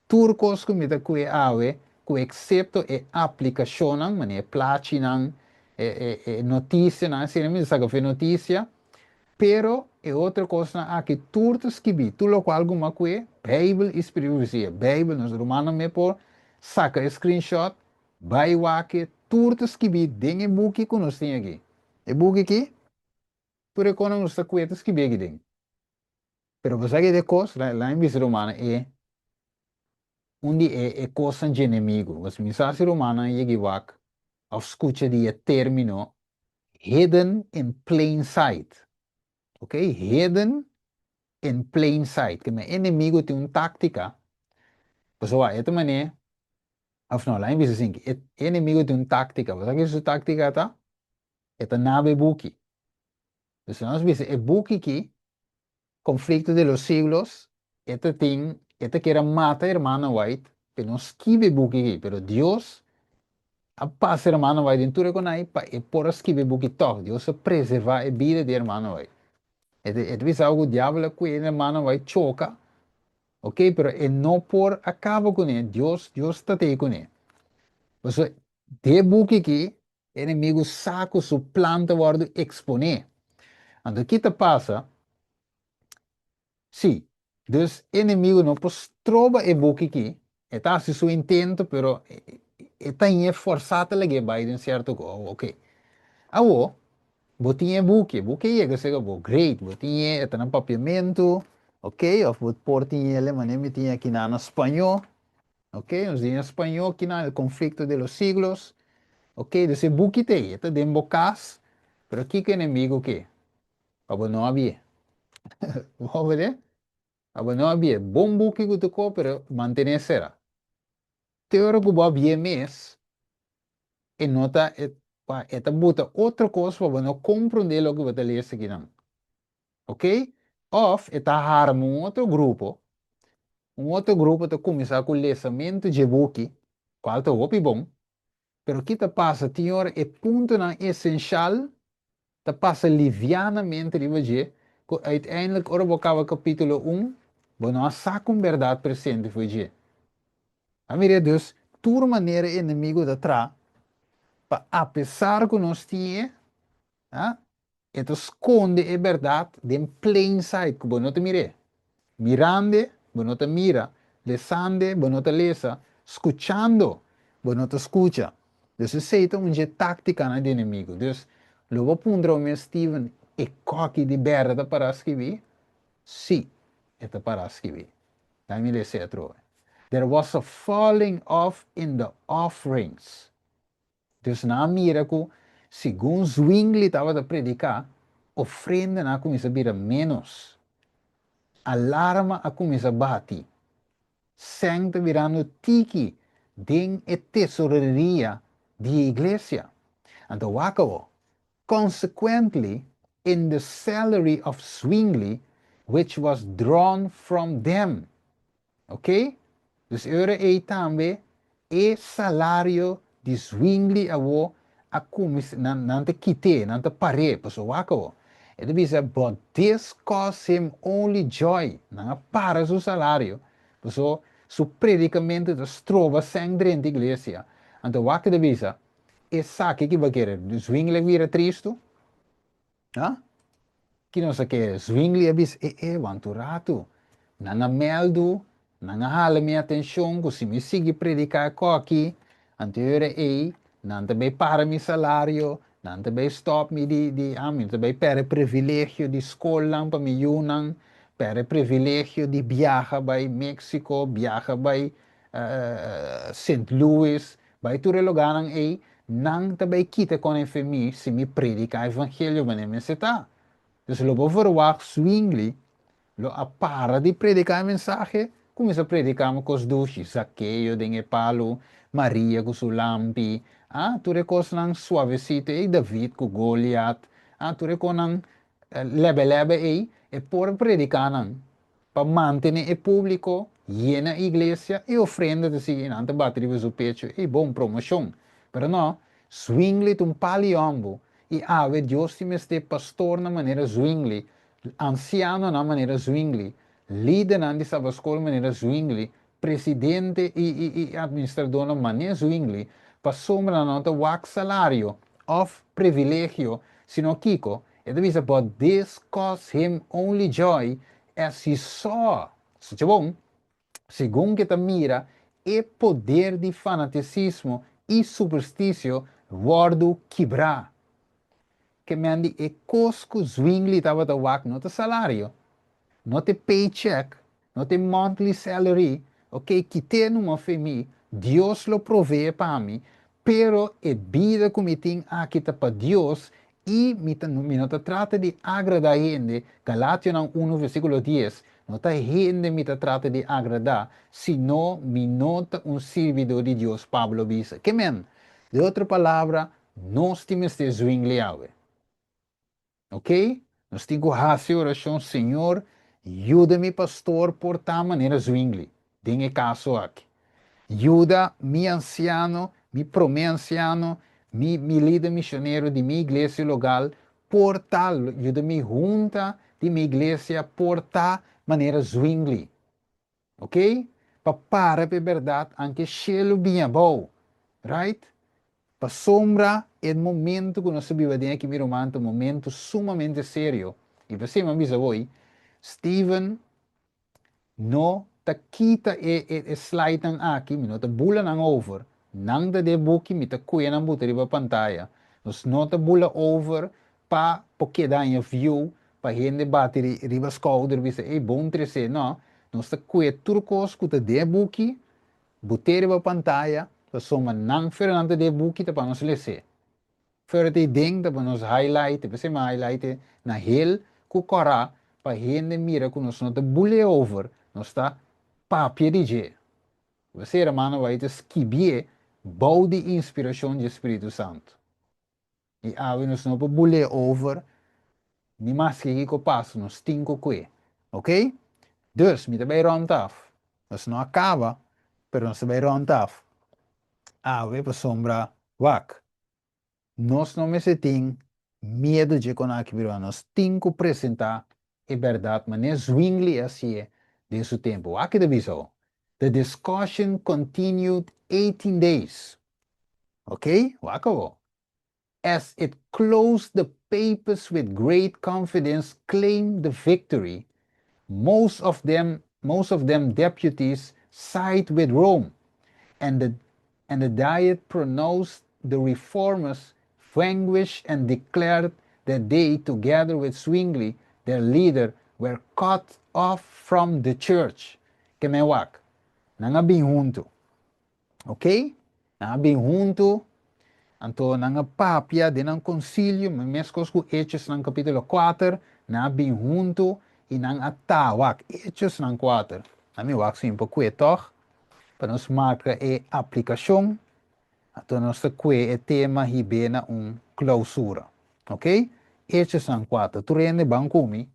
tur kos ku mi ta kue awe, ku eksepto e aplikashonnan, manera e plachinan, e e e notisianan, asina mi ta saka for e notisia, pero e otro kosnan aki tur ta skibí, tur lokual ku mi a kue, Beibel i Spiritu Profesia, Beibel, nos rumannan me por Saka e screenshot, bai wak e tur ta skibí den e buki ku nos tin aki. E buki aki, tur e konan nos ta kue ta skibí aki den. Pero bo sa ke e kos, laga mi bisa rumannan, e un di e e kosnan dje enemigu. Pasobra mi sa si rumannan yega wak òf skucha di e término hidden in plain sight. Ok, hidden in plain sight. Ke men enemigo tin un táctica. Pasobra wak, e ta manera, of no, laat mi bisa asinki, e enemigo tin un táctica. Bo sa ke su táctica ta? E ta naba e buki. Dus nos bisa e buki ki, Conflicto de los Siglos, e ta tin, e ta kere mata Hermana White pe no skibi e buki ki, pero Dios a pasa Hermana White den tur e konai pa e por a skibi e buki tòg. Dios a preservá e bida di Hermana White. E ta e ta bisa ku diabel a kue Hermana White choka, ok, pero e no por a kaba kuné, Dios Dios ta tei kuné. Pasobra den e buki ki e enemigu sa ku su plan ta wòrdu eksponé. Anto ki ta pasa? Sí, dus enemigu no por stroba e buki ki, e ta hasi su intento pero e ta ñe forsá ta lag'é bai den sierto ku, oh ok. Awo, bo tin e buki, e buki a yega serka bo, great, bo tin e, e ta na papiamentu, ok, òf bo por tin el manera mi tin aki na na spañó, ok, nos tin na spañó kinan el conflicto de los siglos, ok, dus e buki ta ei, e ta den bo kas, pero kiko enemigu ke? Pa bo no a bie. Bo a wede? Pa bo no a bie. Bon buki ku ta ko, pero mantené sera. Te ora ku bo a bie mes, e no ta, e, pa, e ta buta otro kos pa bo no komprondé loke bo ta lesa akinan. Ok? Òf e ta harma un otro grupo, un otro grupo ta kuminsá ku lesamentu dje buki, kual ta hopi bon, pero ki ta pasa? Tin ora e puntonan esenshal ta pasa livianamente riba dje ku uiteindelijk ora bo kaba kapítulo un, Bo no a saka un bèrdat presente fo'i dje. A mira dus tur manera e enemigu ta traha pa apesar ku nos tin e, a, e ta skonde e bèrdat den plain sight ku bo no ta mir'é. Mirand'e, bo no ta mira, lesand'e, bo no ta lesa, skuchando, bo no ta skucha. Dus esei ta un dje táktikanan di enemigu. Dus, lo bo puntra bo mes, Steven, e kòki di bèrdat ta pará skibí? Sí, e ta pará skibí. Laat mi lesa e atrobe. There was a falling off in the offerings. Dus nan a mira ku segun Zwingli tabata prediká, ofrendanan a kuminsá bira ménos. Alarma a kuminsá bati. Sèn ta birando tiki den e tesoreria di e iglesia. Anto wak awo, Consequently, in the salary of Zwingli, which was drawn from them. Ok? Dus e ora ei tambe e salario di Zwingli awo a cuminsa, nan, nan ta kit'é, nan ta par'é, pasobra wak awo, e ta bisa, but this caused him only joy, nan a para su salario, pasobra su predicamento ta stroba sèn drenta iglesia. Anto wak e ta bisa, Esaki ki bo a kere? Zwingli a bira tristu? Ha? Ki nos a kere? Zwingli a bisa, E e, want un ratu. Nan a mèldu, nan a hala mi atenshon ku si mi sigui prediká e kòki, anto e ora ei nan ta bai para mi salario, nan ta bai stòp mi di, di, ah, mi ta bai pèrdè privilegio di skolnan pa mi yunan, pèrdè privilegio di biaha bai Mexico, biaha bai Sint Louis, Bai tur e lugarnan ei, nan ta bai kita kon e fe mi si mi prediká evangelio manera mester ta. Dus lo bo verwagt Zwingli lo a para di prediká e mensahe, kuminsá prediká un kos dushi, Zakeo den e palu, Maria ku su lampi, ah, tur e kosnan suavesito ei, David ku Goliat, ah, tur e konan lèbè lèbè ei, e por prediká nan. Pa mantene e publico yena iglesia e ofrenda ta sigui nan ta bati riba su pecho ey bon promoshon pero no Zwingli ta un pali hombo y awe Dios tin mester pastornan manera Zwingli ancianonan manera Zwingli lidernan di sabaschool manera Zwingli presidente y y y administradornan mane Zwingli pasobra nan no ta wak salario of privilegio sino kico E ta bisa, But this caused him only joy as he saw. Escucha bon. Segun ke ta mira e poder di fanaticismo i supersticio wòrdu kibrá. Ke men di e kos ku Zwingli tabata wak no ta salario, no ta e paycheck, no ta e monthly salary, ok, kit'é numa fe mi, Dios lo proveé pa mi, pero e bida ku mi tin aki ta pa Dios I mi ta, mi no ta trata di agradá hende, Galationan unu versíkulo dies, no ta hende mi ta trata di agradá, sino mi no ta un sirbidó di Dios, Pablo bisa. Ke men? De otro palabra, nos tin mester zwingli awe. Oké? Nos tin ku hasi orashon, Señor, yuda mi pastor por ta manera Zwingli den e kaso aki. Yuda mi ansiano, mi promé ansiano, mi mi lider misionero di mi iglesia logal por ta, yuda mi hunta di mi iglesia por ta manera Zwingli. Ok? Pa para pa e bèrdat anke shelu bin abou. Right? Pasobra e momento ku nos ta biba den aki mi ruman ta un momento sumamente serio. I p'esei mi a bisa bo ei, Steven no ta kita e e slidenan aki, mi no ta bula nan over. Nan ta den buki, mi ta kuya nan buta riba pantaya. Nos no ta bula over pa por keda haña view, pa hende bati riba skouder bisa ey bon tresé. No, nos ta kuya tur kos ku ta den e buki, but'é riba pantaya, pasobra nan fera nan ta den e buki ta pa nos les'é. Fera ta den ta pa nos highlight, p'esei mi a highlight e na hel ku kòrá pa hende mira ku nos no ta bul'é over, nos ta papia di dje. P'esei hermano bai ta skibié bou di inspirashon dje Spiritu Santu. I awe nos no por bul'é over ni maske kiko pasa, nos tin ku kue. Ok? Dus, mi ta bai rònt af. Nos no a kaba, pero nos ta bai rònt af. Awe pasobra, wak, nos no mester tin miedu dje kon aki, pero nos tin ku presentá e bèrdat manera Zwingli a hasié. Den su tempu. Wak ki ta bisa ho. The discussion continued 18 days. Ok, wak awo. As it closed the papists with great confidence claimed the victory, most of them deputies side with Rome, and the Diet pronounced the reformers vanquished and declared that they, together with Zwingli, their leader, were cut off from the church. Ke men wak. Nan a bin huntu. Ok? Nan a bin huntu. Anto nan a papia den nan konsilio, meskos ku Echonan kapítulo 4, nan a bin huntu i nan a ta wak Echonan 4. Ami wak sin pa kue toch, pa nos marka e aplikashon, anto nos ta kue e tema hib'é na un klousura. Ok? Echonan 4. Tur hende ban ku mi,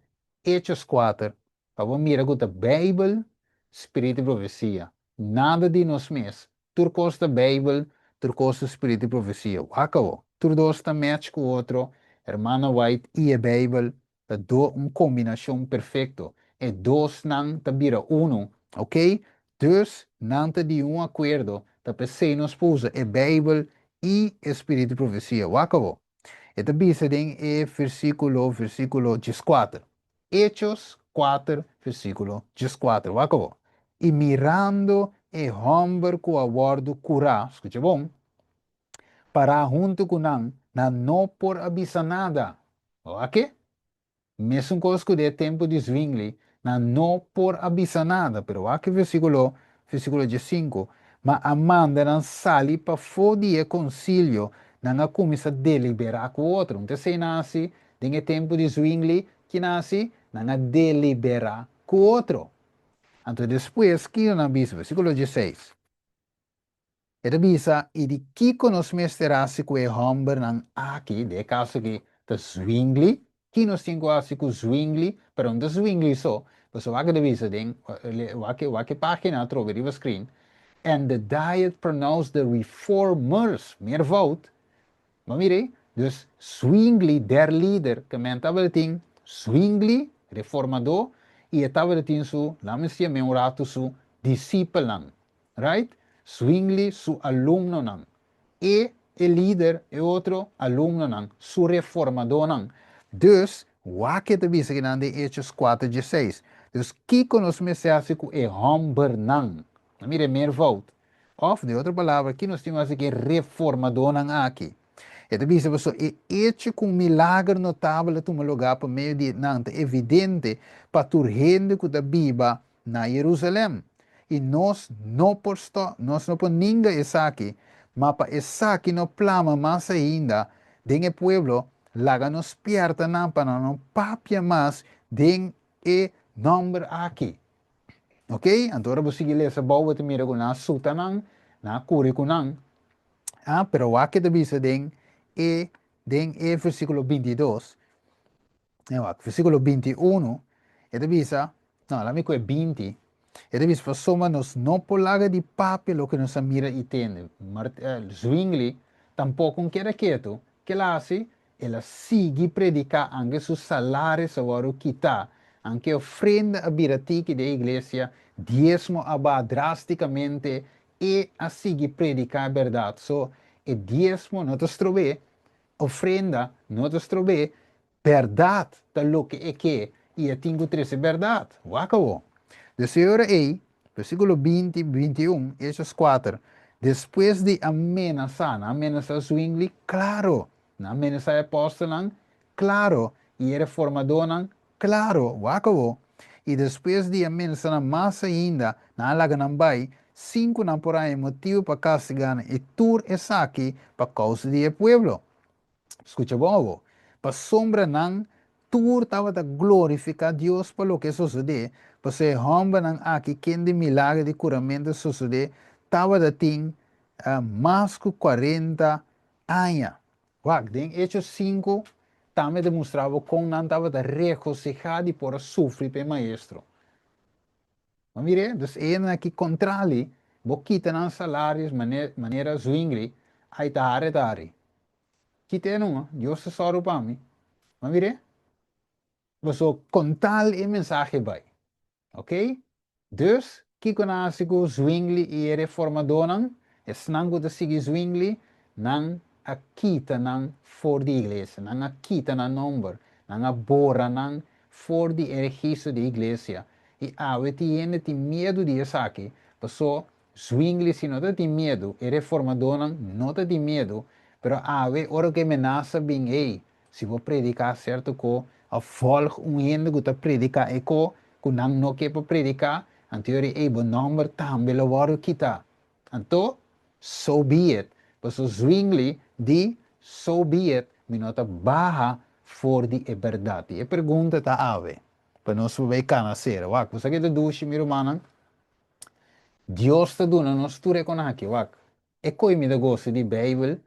Hechos 4, pa bo mira ku ta Beibel, Spiritu i Profesia. Nada di nos mes. Tur kos ta Beibel, tur kos ta Spiritu i Profesia. Wak awo. Tur dos ta match ku otro, Hermana White i e Beibel, ta do un kombinashon perfekto. E dosnan ta bira unu, ok? Dus nan ta di un akuerdo, ta p'esei nos por usa e Beibel i e Spiritu i Profesia. Wak awo. E ta bisa den e versíkulo 14. Hechos 4, versíkulo 14. Wak awo. I mirando e hòmber ku a wòrdu kurá, skucha bon, pará huntu ku nan, nan no por a bisa nada. Wak? Mesun kos ku den tempu di Zwingli, nan no por a bisa nada. Pero wak versíkulo 5. Ma a manda nan sali pafó di e konsilio, nan a kuminsá deliberá ku otro. Anto, esei nan a hasi, den e tempu di Zwingli, ki nan a hasi, nan a deliberá ku otro. Anto, despues, ki nan a bisa, versíkulo 16. E ta bisa, i di kiko nos mester hasi ku e hòmbernan aki, den e kaso aki ta Zwingli, ki nos tin ku hasi ku Zwingli, pero no ta Zwingli so, pasobra wak e ta bisa den, wak wak e página atrobe riba screen, and the Diet pronounced the reformers, meervoud, ma mira, dus Zwingli, their leader, ke men tabatin Zwingli, reformadó, i e tabatin su, laat me siña un ratu su disipelnan, right? Zwingli su alumnonan. E e lider e otro alumnonan, su reformadónan. Dus, wak e ta bisa akinan den Hechos 4:16. Dus, kiko nos mester hasi ku e hòmbernan? Mira, meervoud. Òf, den otro palabra, ki nos tin ku hasi ku e reformadónan aki? E ta bisa pasobra e echo ku un milager notabel a tuma lugá pa medio di nan ta evidente pa tur hende ku ta biba na Jerusalèm. I nos no por stòp, nos no por ninga esaki, ma pa esaki no plama mas ainda den e pueblo, laga nos spièrta nan pa nan no papia mas den e nòmber aki. Ok? Anto ora bo sigui lesa bou bo ta mira ku nan a suta nan, nan a kuri ku nan. Ah, pero wak ke ta bisa den e versíkulo 22. Wak, versíkulo 21, e ta bisa, no, laga mi kue 20, e ta bisa, pasobra nos no por laga di papia loke nos a mira i tende. Zwingli tampoko no keda ketu. Ke el a hasi? El a sigui prediká anke su salario a wòrdu kitá, anke ofrenda a bira tiki den iglesia, diesmo a baha drástikamente, e a sigui prediká e bèrdat. So, e diesmo no ta strob'é, ofrenda no ta strob'é, bèrdat ta loke e ke i e tin ku trese bèrdat. Wak awor. Dus e ora ei, versíkulo 20, 21, Hechos 4, despues di a menasá, nan a menasá Zwingli? Klaro! Nan a menasá e apòstelnan? Klaro! I e reformadónan? Klaro! Wak awor. I despues di a menasá nan mas ainda, nan a laga nan bai, sin ku nan por haña motibu pa kastigá nan, i tur esaki pa kousa di e pueblo. Skucha bon awor. Pasobra nan tur tabata glorifiká Dios pa loke a sosodé, pasobra e hòmbernan aki kende milager di kuramentu a sosodé tabata tin mas ku 40 aña. Wak, den Hechos 5 tambe ta mustra bo kon nan tabata regosihá di por a sufri pa e Maestro. Ma mira, dus e hendenan aki kontrali, bo kita nan salarios manera Zwingli, ai ta hari ta hari. Kit'é numa, Dios ta sòru pa mi. Ma mir'é, boso kontal e mensahe bai. Ok? Dus, kiko nan a hasi ku Zwingli i e reformadónan? Esnan ku ta sigui Zwingli, nan a kita nan for di iglesia, nan a kita nan nòmber, nan a bora nan for di e registro di iglesia. I awe tin hende tin miedu di esaki, pasó Zwingli si no ta tin miedu, e reformadónan no ta tin miedu, pero awe ora ku e menasa bin, ey, si bo prediká sierto ko òf vòlg un hende ku ta prediká e ko ku nan no ke pa prediká, anto yori ey bo nòmber tambe lo wòrdu kitá. Anto, so be it, pasobra Zwingli di, so be it, mi no ta baha for di e bèrdat. I e pregunta ta awe, pa nos por bai kana sera. Wak, bo sa ke ta dushi, mi rumannan? Dios ta duna nos tur e konaki, wak. E koe mi ta gosa di Beibel,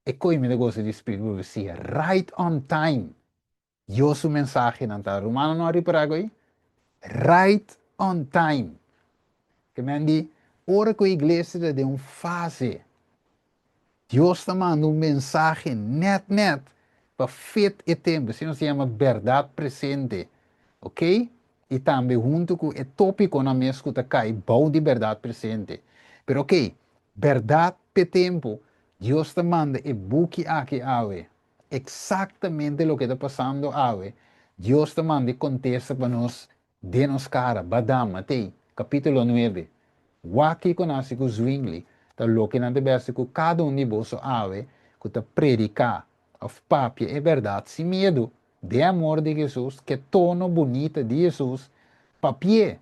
e koe mi ta gosa di Spiritu Profesia, right on time. Dios su mensahenan ta. Rumannan no a ripará ku ei? Right on time. Ke men di, ora ku e iglesia ta den un fase, Dios ta manda un mensahe nèt nèt pa fit e tempu. Esei nos ta yama bèrdat presente. Oké? I tambe huntu ku e tópikonan mes ku ta kai bou di bèrdat presente. Pero oké, bèrdat p'e tempu, Dios ta manda e buki aki awe. Eksaktamente loke ta pasando awe, Dios ta manda e kontesta pa nos den nos kara. Badam, Matei, kapítulo nuebe. Wak kiko nan hasi ku Zwingli, ta loke nan ta bai hasi ku kada un di boso awe ku ta prediká òf papia e bèrdat sin miedu, den amor di Hesus, ku e tono bunita di Hesus, papi'é.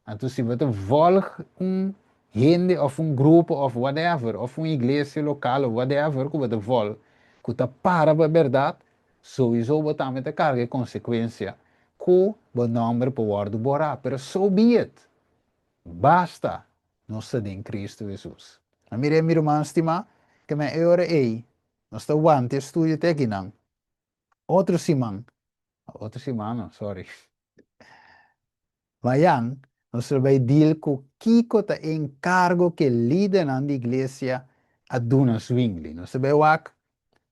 Anto si bo ta volg un hende of un grupo of whatever, of un iglesia local of whatever ku bo ta volg, ku ta para pa bèrdat, souiso bo tambe ta karga e konsekuensia ku bo nòmber por wòrdu borá. Pero so be it! Basta nos ta den Kristu Hesus. A mira mi ruman stimá, ke men e ora ei nos ta wanta e studio te akinan. Otro siman, otro siman no, sorry. Mayan nos lo bai deal ku kiko ta e enkargo ku e lidernan di iglesia a duna Zwingli. Nos ta bai wak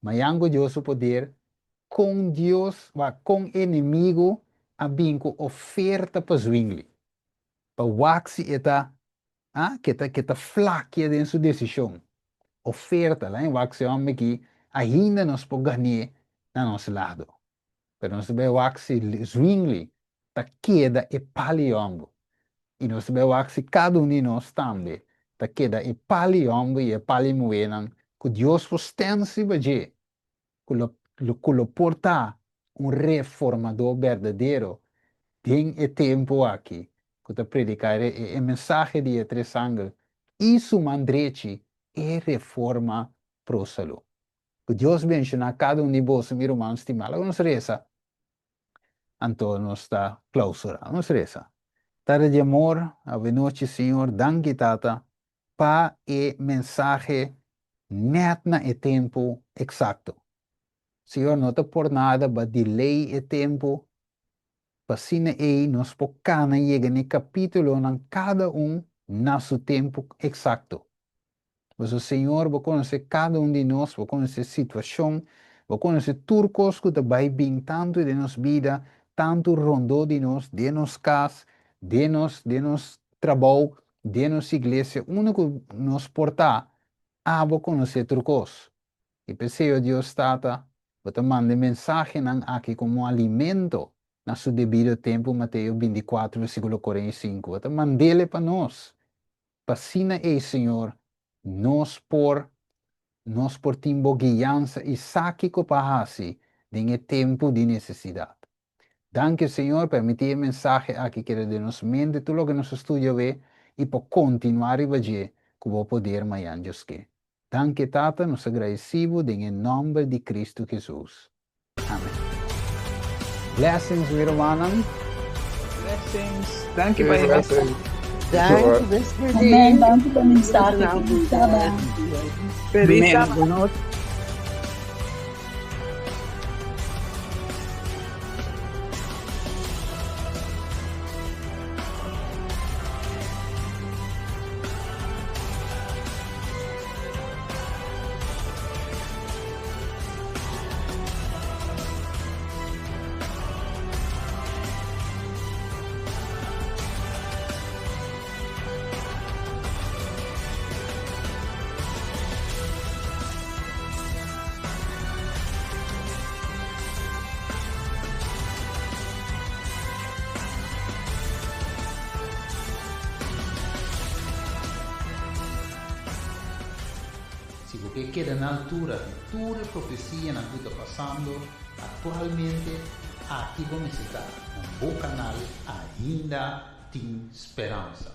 mayan ku Dios su poder kon Dios, wak kon enemigu a bin ku oferta pa Zwingli pa wak si e ta ah ke ta ke ta flakia den su desishon. Oferta, lain wak si hòmber ki ainda nos por gan'é na nos lado. Pero nos ta bai wak si Zwingli ta keda e pali hòmber. I nos ta bai wak si kada un di nos tambe ta keda e pali hòmber i e pali muhénan ku Dios por stèns riba dje, ku lo ku lo por ta un reformadó berdadero den e tempu aki ku ta prediká e e mensahe di e tres angel i su man drechi e reforma pro salú. Ku Dios benshoná kada un di boso, mi ruman stimá. Laga nos resa, anto nos ta klausurá. Nos resa. Tata di amor, awenochi, Señor, danki, Tata, pa e mensahe nèt na e tempu eksakto. Señor, no ta por nada ba delay e tempu, pa asina ei nos por kana yega na e kapítulonan kada un na su tempu eksakto. Pasobra Señor, bo konosé kada un di nos, bo konosé situashon, bo konosé tur kos ku ta bai bin tantu den nos bida, tantu rondó di nos, den nos kas, den nos den nos trabou, den nos iglesia, unda ku nos por ta, abo konosé tur kos. I p'esei, o Dios Tata, bo ta manda e mensahenan aki komo alimento na su debido tempu, Mateo 24, versíkulo 45. Bo ta mand'el pa nos. P'asina ei, Señor, nos por nos por tin bo guiansa i sa kiko pa hasi den e tempu di nesesidat. Danki, Señor, permití e mensahe aki keda den nos mente tur loke nos a studia awe i por kontinuá riba dje ku bo poder mañan Dios ke. Danki, Tata, nos ta gradisí bo den e nòmber di Kristu Hesus. Amen. Blessings mi rumannan. Blessings. Danki pa e mensahe. Danki, best Amen. Danki pa e mensahe. Feliz Saba. Feliz Saba. bo ke keda na altura di tur e profesianan ku ta pasando aktualmente, aki bo mester ta na bo kanal Ainda Tin Speransa.